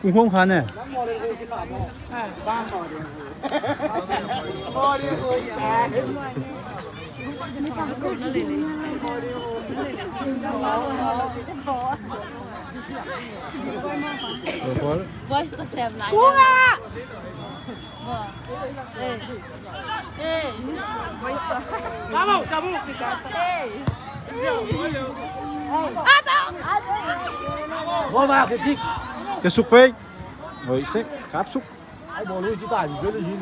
Kum khawm kha ne. Boys to sem lai. Kung ah! Hey. Hey. Boys to. Hey. Hey. Atau. Bola kick. Ke suk pei. Oi, sek, kap suk. Ai, bawlung ci tai, bawlung ci.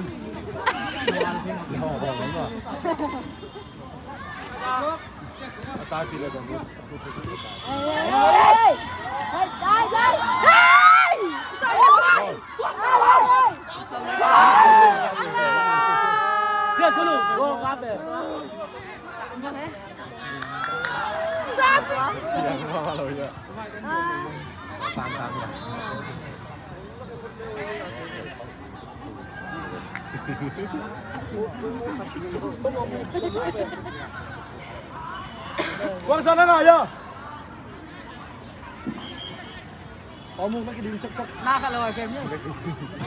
Kuang sa na nga ya.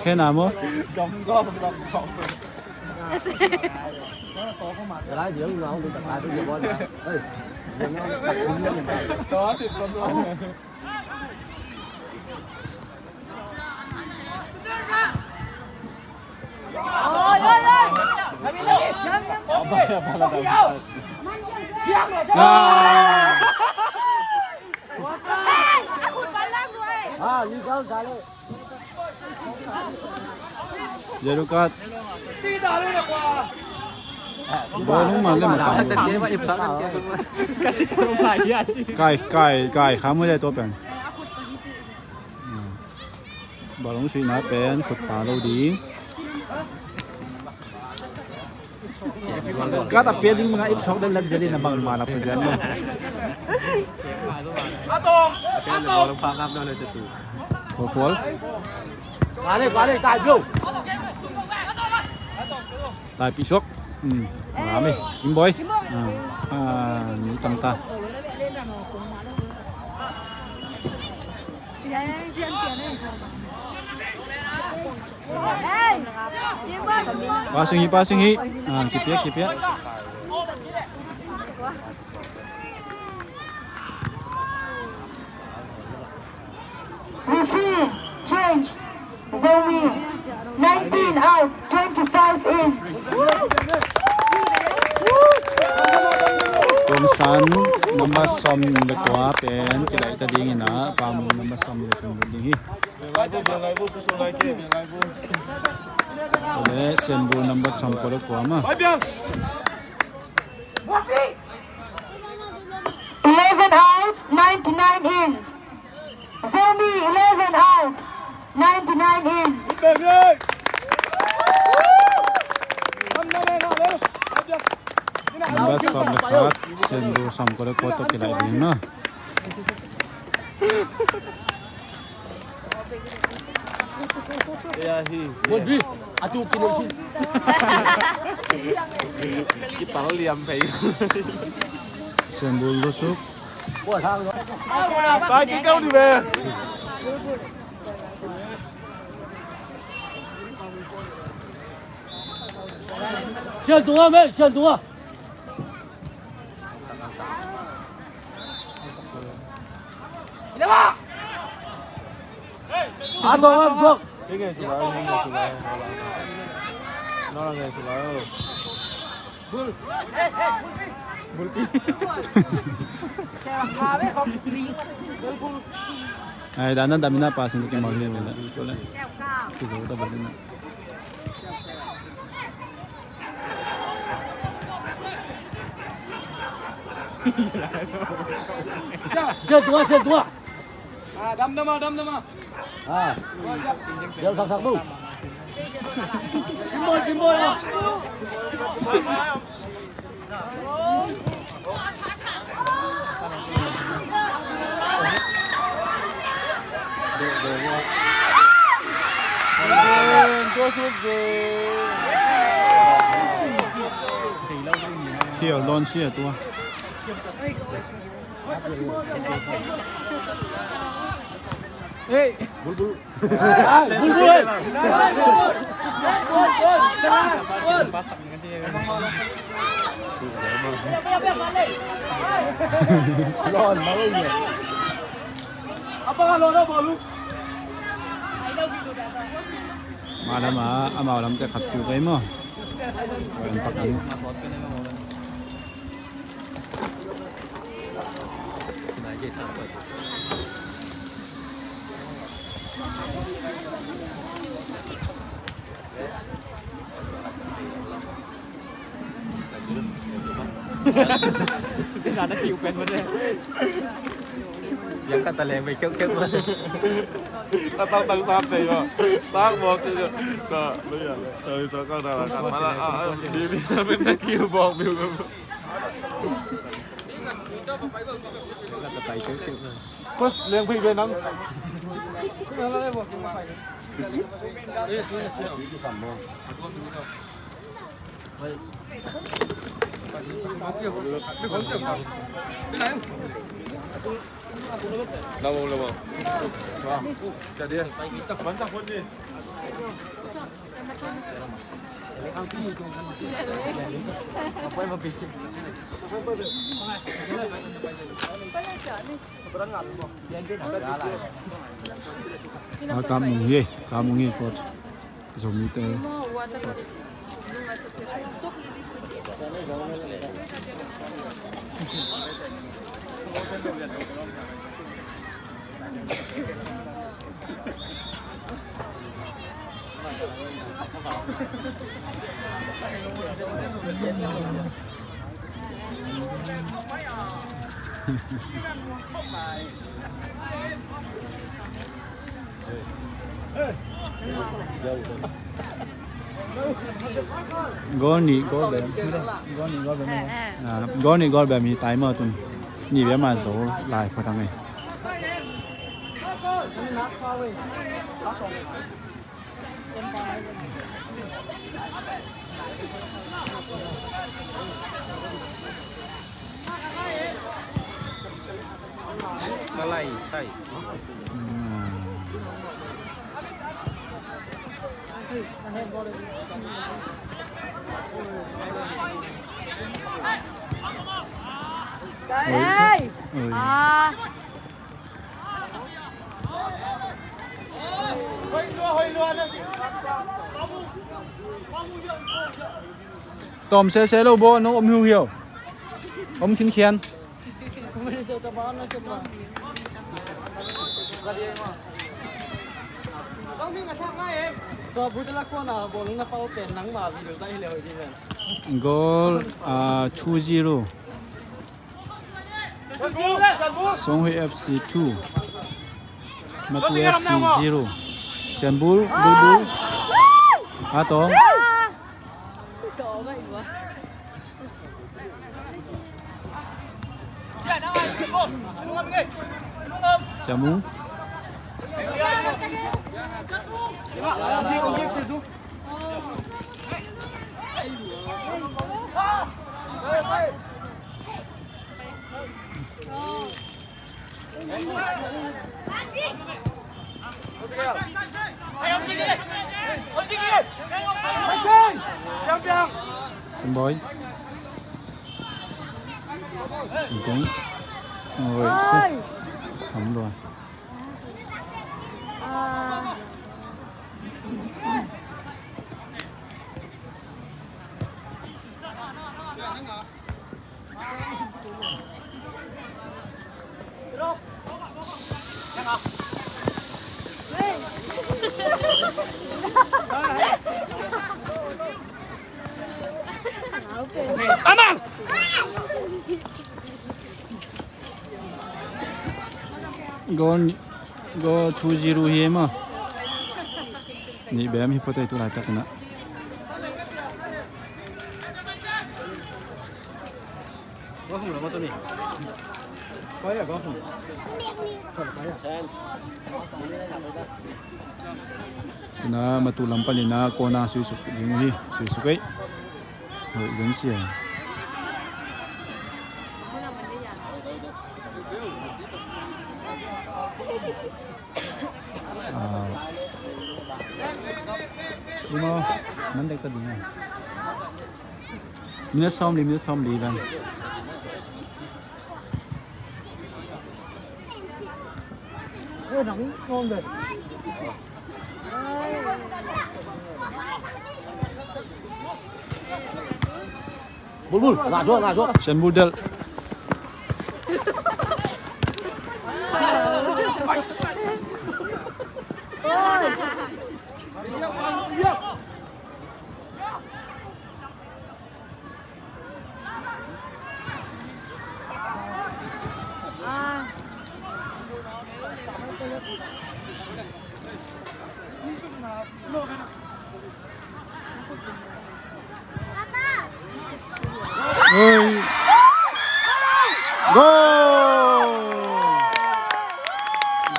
Khe na mo. Yellow card. Bawlung mah le mah. Kai, kai, kai kha mu le tua pen. Bawlung suihna pen khutpa lo ding. Kata pia ding mah ip sok dan lat jadi na bang mana pia dan. Kol kol. Balik, balik, tai bro. Tai pi sok. Hmm. Rami. Imboi. Ah, ni tang ta. Passing hi, passing hi. Ah, kipia, kipia. Referee, change. Zomi, nineteen out, twenty-five in. Kongsan number sawm le kua pen kilaih ta dingin ah, Pamung number sawm le kua ding hi. Chule Senbul number sawm kua le kua mah. Eleven out, ninety-nine in. Zomi eleven out, ninety-nine in. Number sawm le khat, Senbul sawm kua le kua tawh kilaih ding na. Senbul lusuk. Pai kik kau ni ve. Sian tung ah, men, sian tung ah. Ah, tung ah, tung. Ai, dan dan, dan mina passing tu kimau hi, mina. Kizou ta balik na. Sian tua, sian tua. Ah, dam dam ah, dam dam ah. Ah. Bial sak sak tu. Hiau lawn sia tua. Hey. Malam ah, amau lam te khat tu kei maw. Siang ka ta leng ve keu keu ma. Ka tang tang sa pe yo. Sa mo ke yo. Ka lo ya. Sorry, sa ka da la ka ma la. Ah, ah, di di na pen na kiu bok biu. Ka ta pai keu keu ma. Kos leng phei ve nang. Labo, labo. Wah, jadi ya. Bansa phone ni. A, Kam Mung hi, Kam Mung hi, coach. Zomite. Goal nih goal bem. Goal nih goal bem. Ah, goal nih goal bem hi tai maw tun. Nih bem a zo lai pha thang ei. Ka lai tai. Hey! Oi. Ah. Tawm sese lo baw, nong om hiu hiau. Om khinkhian. Goal, ah, two zero. Songhui F C two, Matu F C zero. Sianbul, Bulbul. Ato. Camung. Boy. Oi. Oi. Không luôn. Amang! Goal, goal two zero hi maw. Nih bem hi phot ei tu laitak in ah. Tu in ah Matu lam panin ah corner suisuk ding uh hi. Suisuk ei. Hoih ding sia. Ah. Imo, man dek ta ding a. Minute sawmli, minute sawmli bang. Bulbul, ngah suak, ngah suak. Sian Bul delh. Oi. Goal!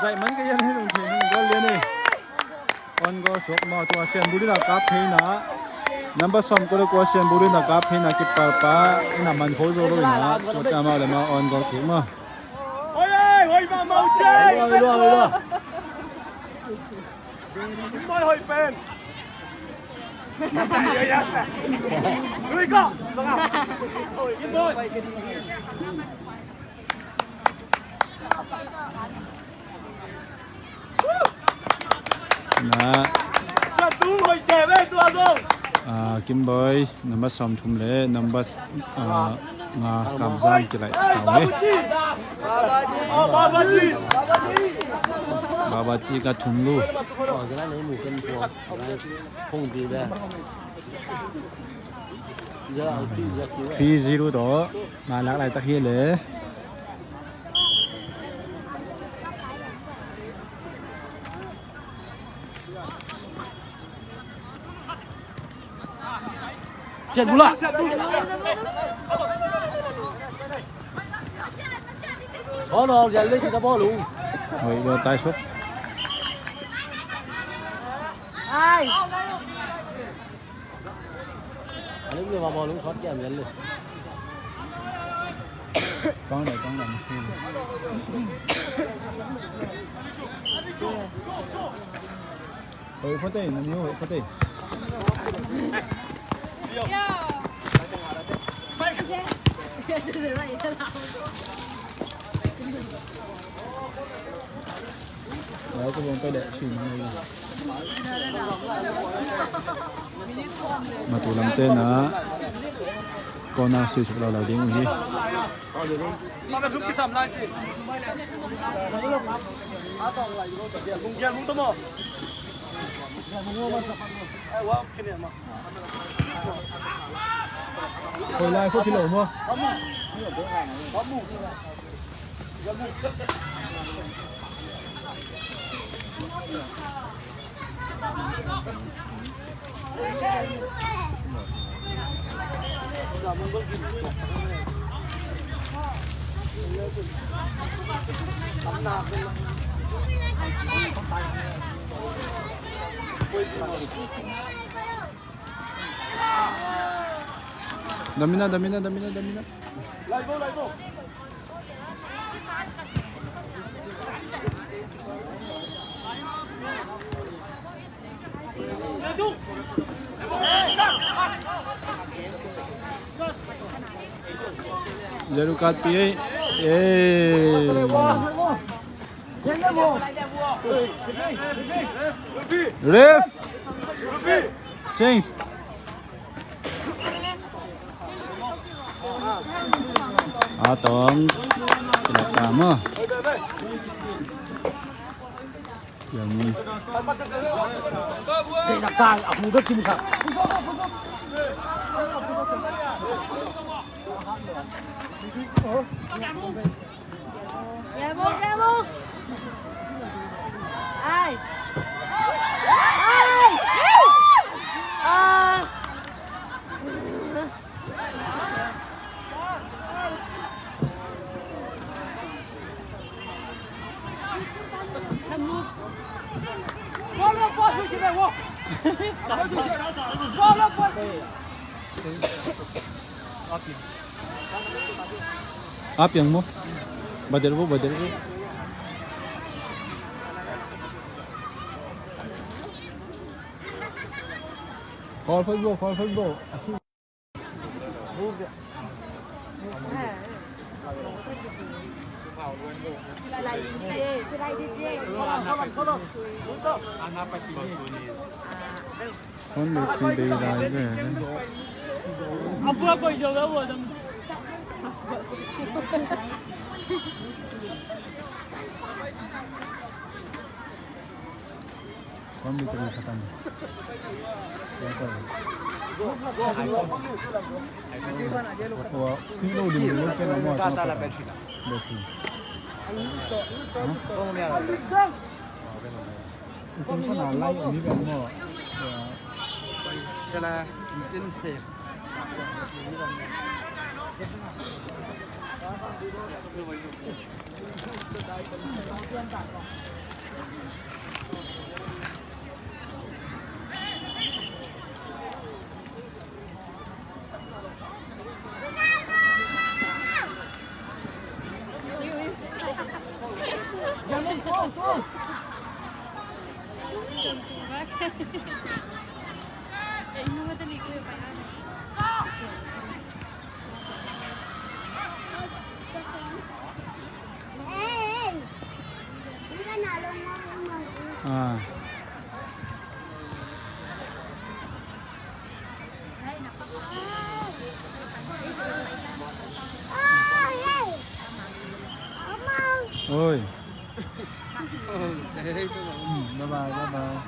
Zaih man ka hian hei zong thei hang goal lian e. On goal suak maw, tua Sian Bul in a kap theihna. Number sawmkua le kua Sian Bul in a kap theihna keeper pa in a man kho zo lo in a. Tua amau le amau on goal kick maw. Hoi ei, hoi ma mau che. Hoi lua, hoi lua. Hoi pen. Lui ko. Na. Ah, Kimboi, number sawmthum le number, ah, nga kamzam kilaih tau hi. Babaji ka thum lu. Three zero tawh ngai lak laitak hi le. Sian Bul ah. Awn aw, Sian Bul ah, kita bawlung. Hoih lo tai suak. Ai. A lim le va bawlung shot kiam yan le. Pang dai, pang dai. Hoih phot ei, na ni hoih phot ei. Matu lamte na kona sui suk lau lau ding uh hi. Koi lai khuak hi lo maw? Damina, damina, damina, damina. Yellow card pi ei. Ei. Ref. Change. A tawng. Kila ta maw. Yang ni. Demo, demo. Ai. Ai. Apiang mo. Badal bo, badal bo. Call for bo, call for bo. Asu. Hon le khui bei lai ve. Hon le khui khatam. Tua, tua, tua, tua, tua, tua, tua, tua, tua, tua, tua, Ah. Oi. Bye bye, bye bye.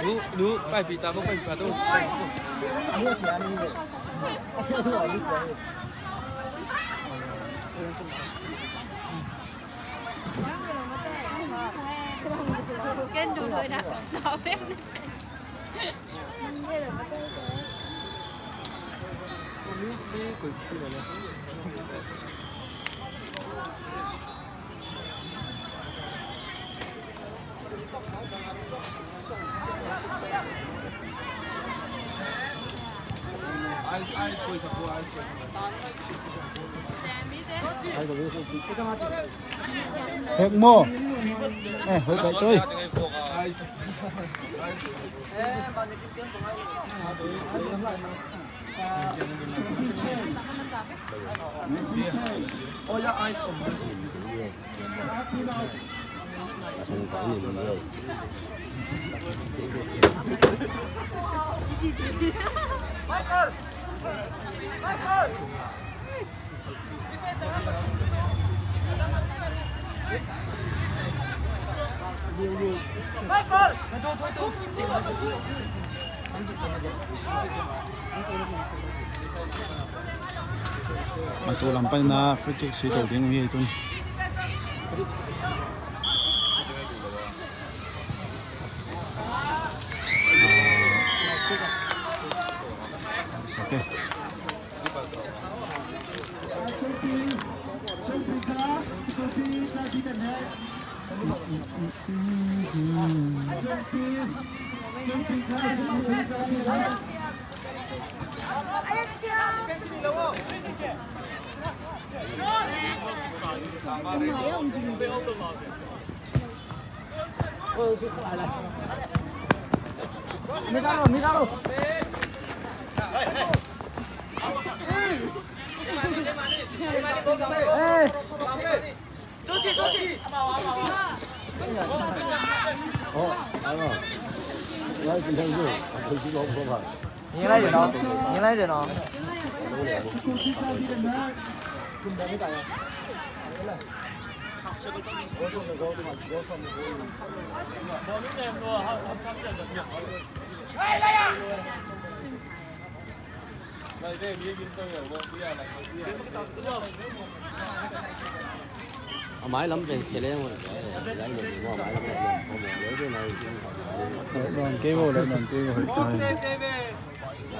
Nu, nu, pai pi ta mo, pai pi ta mo. Ken du loi na. Hek mo. Eh, hoi kai toi. A tu lam paina free kick sui to ding uh hi tun. Okay. A mai lam pen khe leng uh. Lai leng uh, a mai lam pen khe leng uh. Lai leng uh, lai leng uh. Lai leng uh, lai leng uh.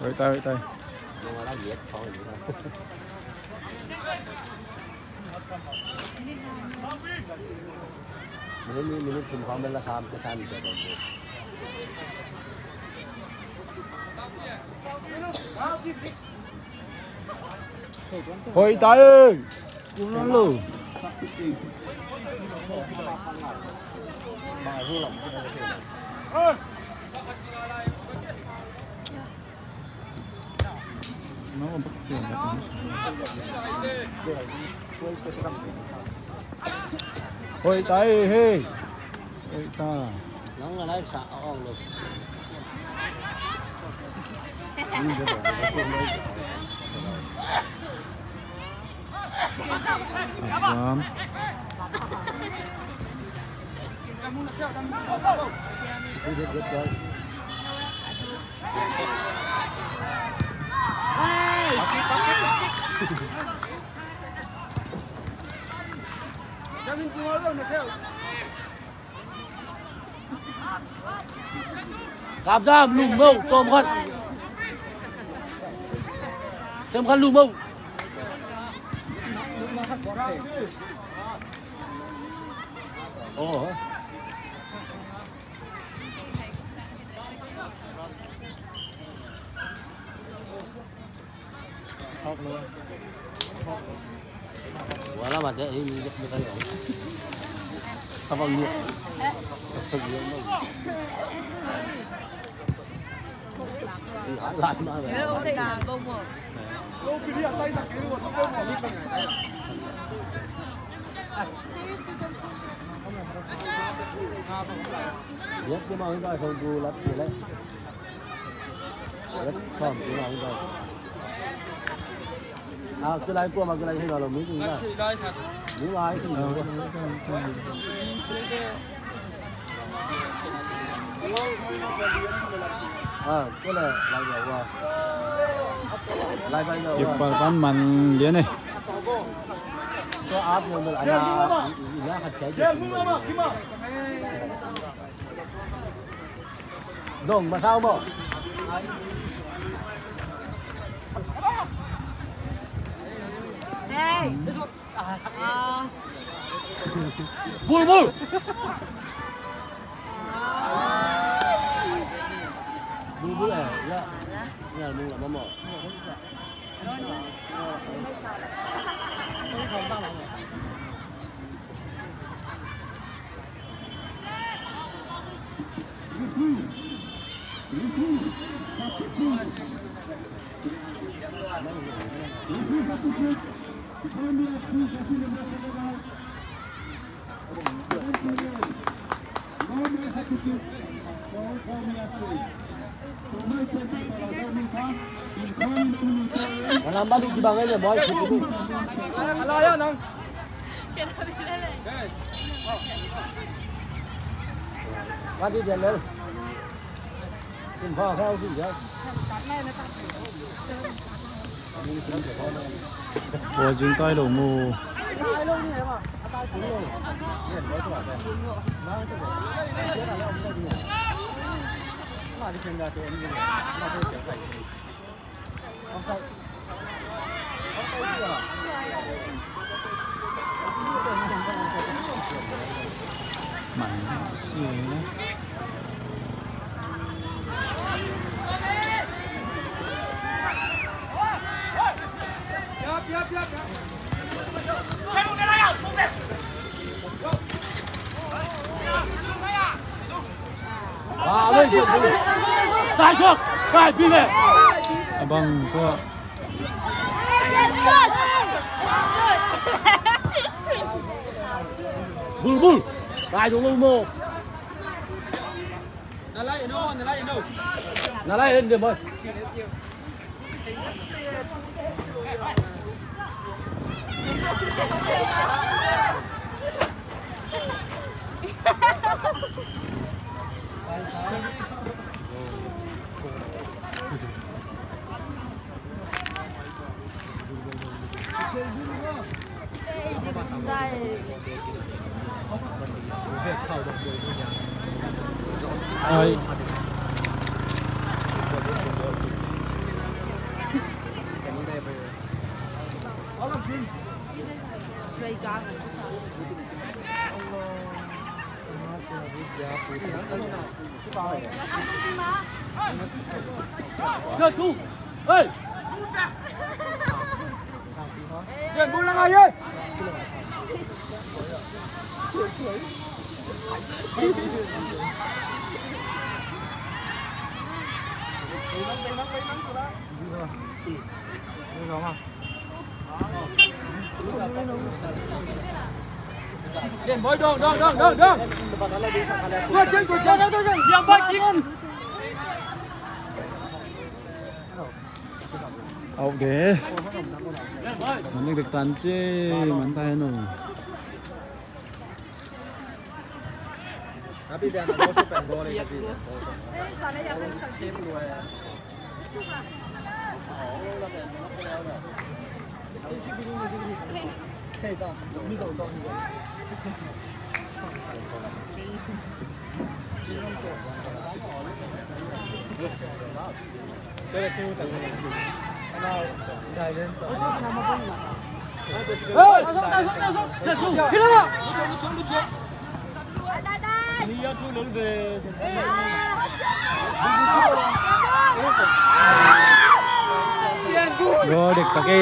Hoih tai, hoih tai. Minute, minute thum khawng bel la kham ka san ka bang. Hoih tai. Hoih tai hei. Hoih ta. Nang na lai sa a ong lo. Exam. Kap zam lum mo, tawm khat. Sem khat lum mo. Oh. Wala mate, eh, ni ni kayo. Kapag niya. Kapag niya mo. Ni hala ma. Yep, ni ma hong kai song gu lat ni le. Yep, song gu lat ni le. Ah, kulai kua ma kulai hina lo mi kulai. Kulai hina lo. Ah, kulai lai lo wa. Lai bai lo wa. Kipal pan man lian eh. Kua ap lo lo ana. Ina khat kai. Dong, masau mo. Hey. Ah. Bul, bul. Bul, bul, eh, ya. Ya, bul, bul, bul. Ua zing tai lo mu. Abang tua. Bul, bul. Kai dong lo mo. Na lai no, na lai no. Na lai en de mo. Ai. Điện boy, dong, dong, dong, dong, dong. Tua chân, tua chân, tua chân. Điện boy, chín. Ok. Mani bek tan ci, man ta henu. Goal dek tak e.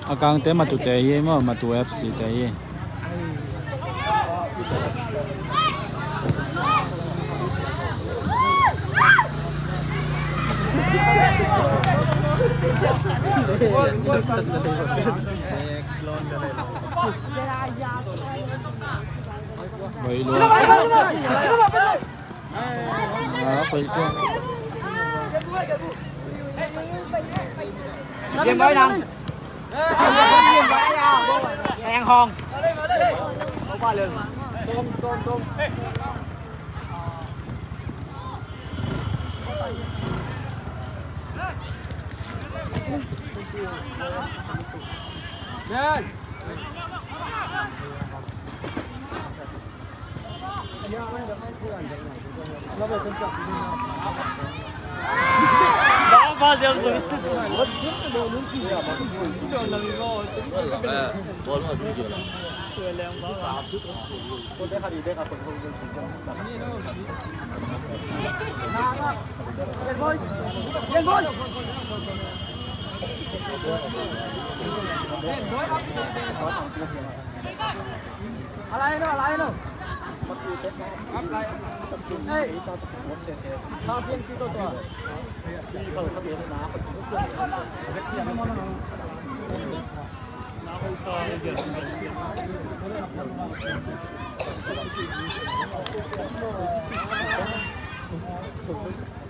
A kangte Matute hi ei maw, Matu F C te hi ei. Vai lua. Game boy nang. Teng Hong.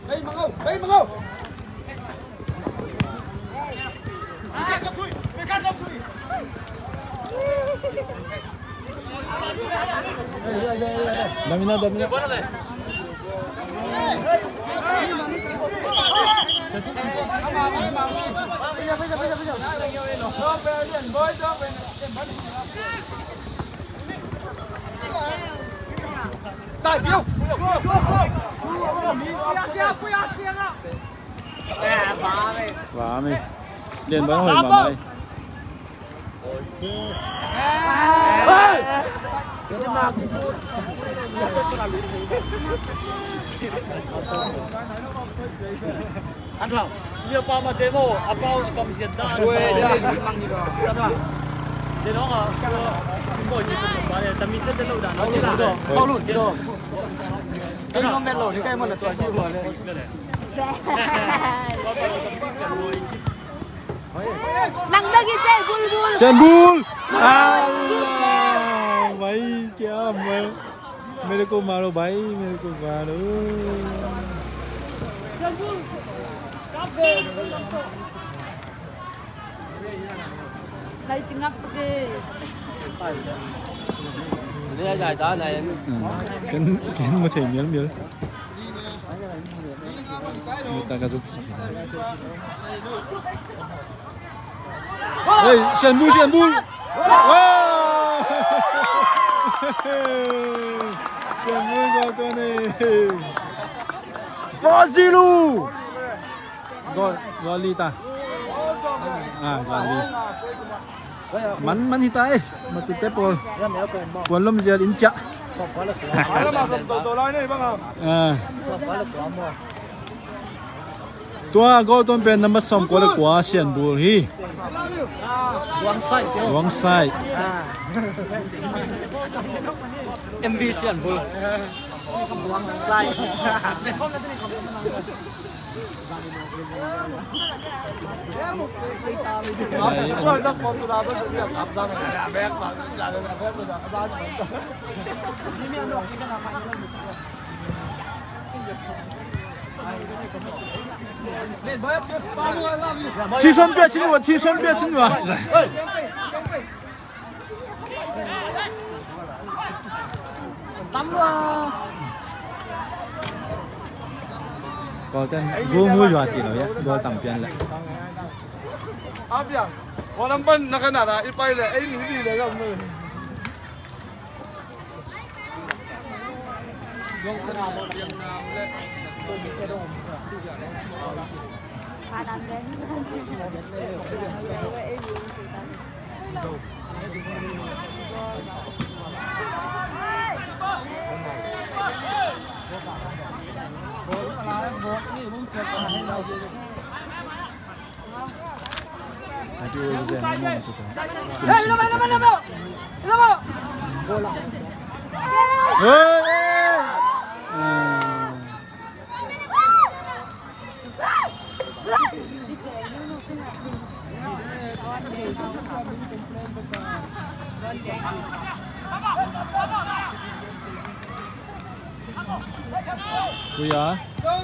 Hey, Mangau! Hey, Mangau! Domina, domina. Và mày. Điện báo hỏi mà mày. An thau. Lia pa ma te mo, a pau a kam siat da. Ue, de de mang ni do. An thau. De no a. Mo ni ta pa le, ta mi te de lo da. Pau lu do. Kai no met lo ni kai mo na tua si lo le. Nang bagi cek bulbul. Cek bul. Alah, भाई क्या मैं मेरे को मारो भाई, मेरे को मारो. Lai cingak pake. Ken ken ma thei mial mial. Mita ka zup sa. Hey, Shanbul, Shanbul. Wow! Shanbul ko to ne. Fazilu. Gol, gol li ta. Ah, gol li. Man man hita eh. Matute pol. Kuan lom zial in chia. Ah. Tua gol tuan pen number sawm kua le kua Sian Bul hi. Luang Sai. Luang Sai. M V Sian Bul. Luang Sai. Chi suan pia sin ua, chi suan pia sin ua. Golden, gol mu yua ci lo ya, gol tam pian le. Abia, walang ban na kanana, ipai le, ay, hindi le, Kuya,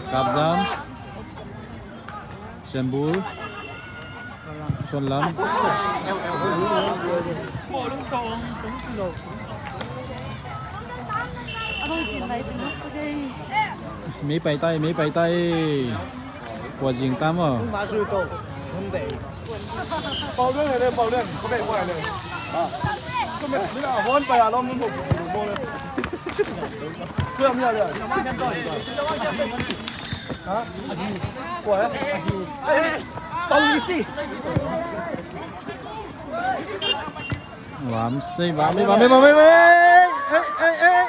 Kapzam. Sembul. Suan lam. Mei pai tai, mei pai tai. Kua zing tam aw. Pau Lian le, Pau Lian, ko mei kua le. Ko mei, mina hon pai a lom mun ko mo le. Kua mi a le. Lam sei, lam sei, lam sei, lam sei. Ei, ei, ei.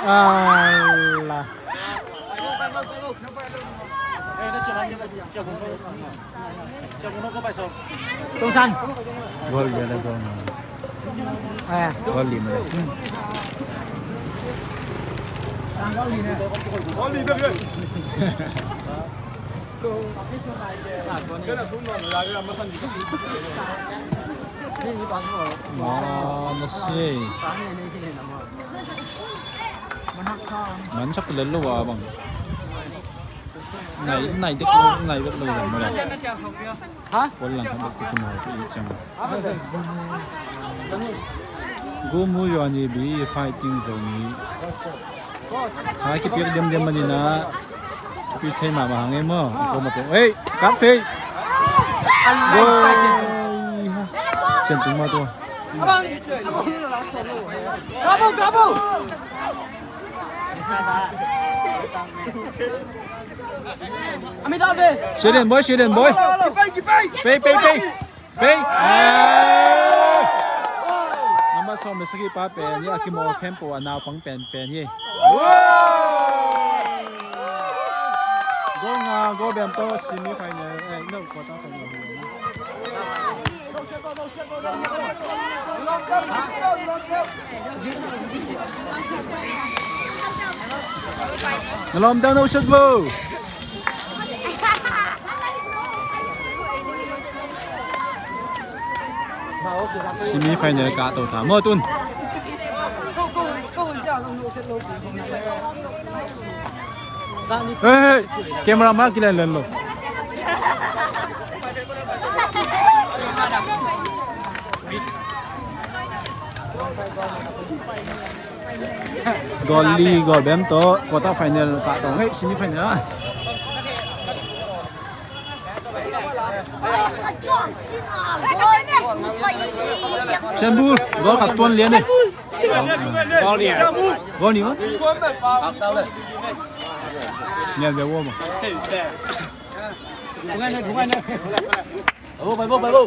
Alah. Tungsan. Gol dia dah gol. Eh. Gol lima dah. Hmm. Gol lima dah. Kena sunat lagi sama kan. Wah, nasi. Mansak lalo ah bang. Nai, nai dek lo, nai dek lo bang. Ha? Kuan lang ka dok tu kumau tu i chang. Go mu yo ni bi fighting zone ni. Hai ki piak diam diam mani na. Pi thei ma ma hang em mo. Ko ma ko. Hey, kap thei. Go. Sen tung ma tu. Abang, abang. Gabung, gabung. Silian boy, Silian boy. Pei, pei, pei. Pei. Number sawm le sagih pa pen hi, a kimawl khempeuh a naupang penpen hi. Goal nga, goal bem tawh semi final, eh, no, quarter final. Na lawm dang no shot bo. Semi final kah to ta maw tun. Hey, hey, camera ma kilen len lo. Goal li, goal bem tawh quarter final kah to. Hey, semi final ah. Sembul, goal khat tuan lian eh. Goal ni. Goal ni maw? Lian ve wo maw? Bai bo, bai bo, bai bo.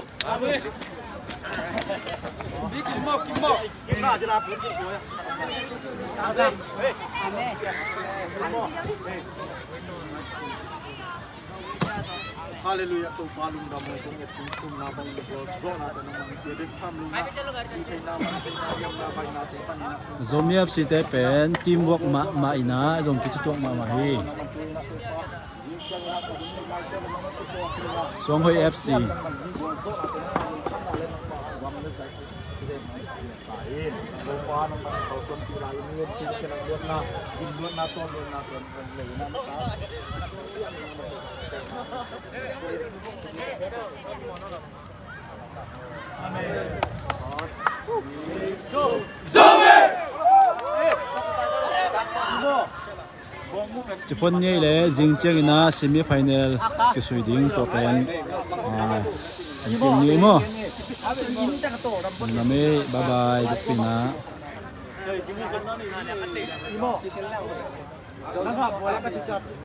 Halleluiah, Topa lungdam hoi kong et tung tumna bang in ko zona ta nang mang tia bek tham lungna si theina mang theina yamna baina te panina. Zomi F C te pen teamwork mahmah ina zong kici tuak mahmah hi. Suanghoi F C. Ci phone ngei le zing ciangin a semi final kisui ding tua pen, ah, an kim ni maw? Nam ei, bye bye, bukpina.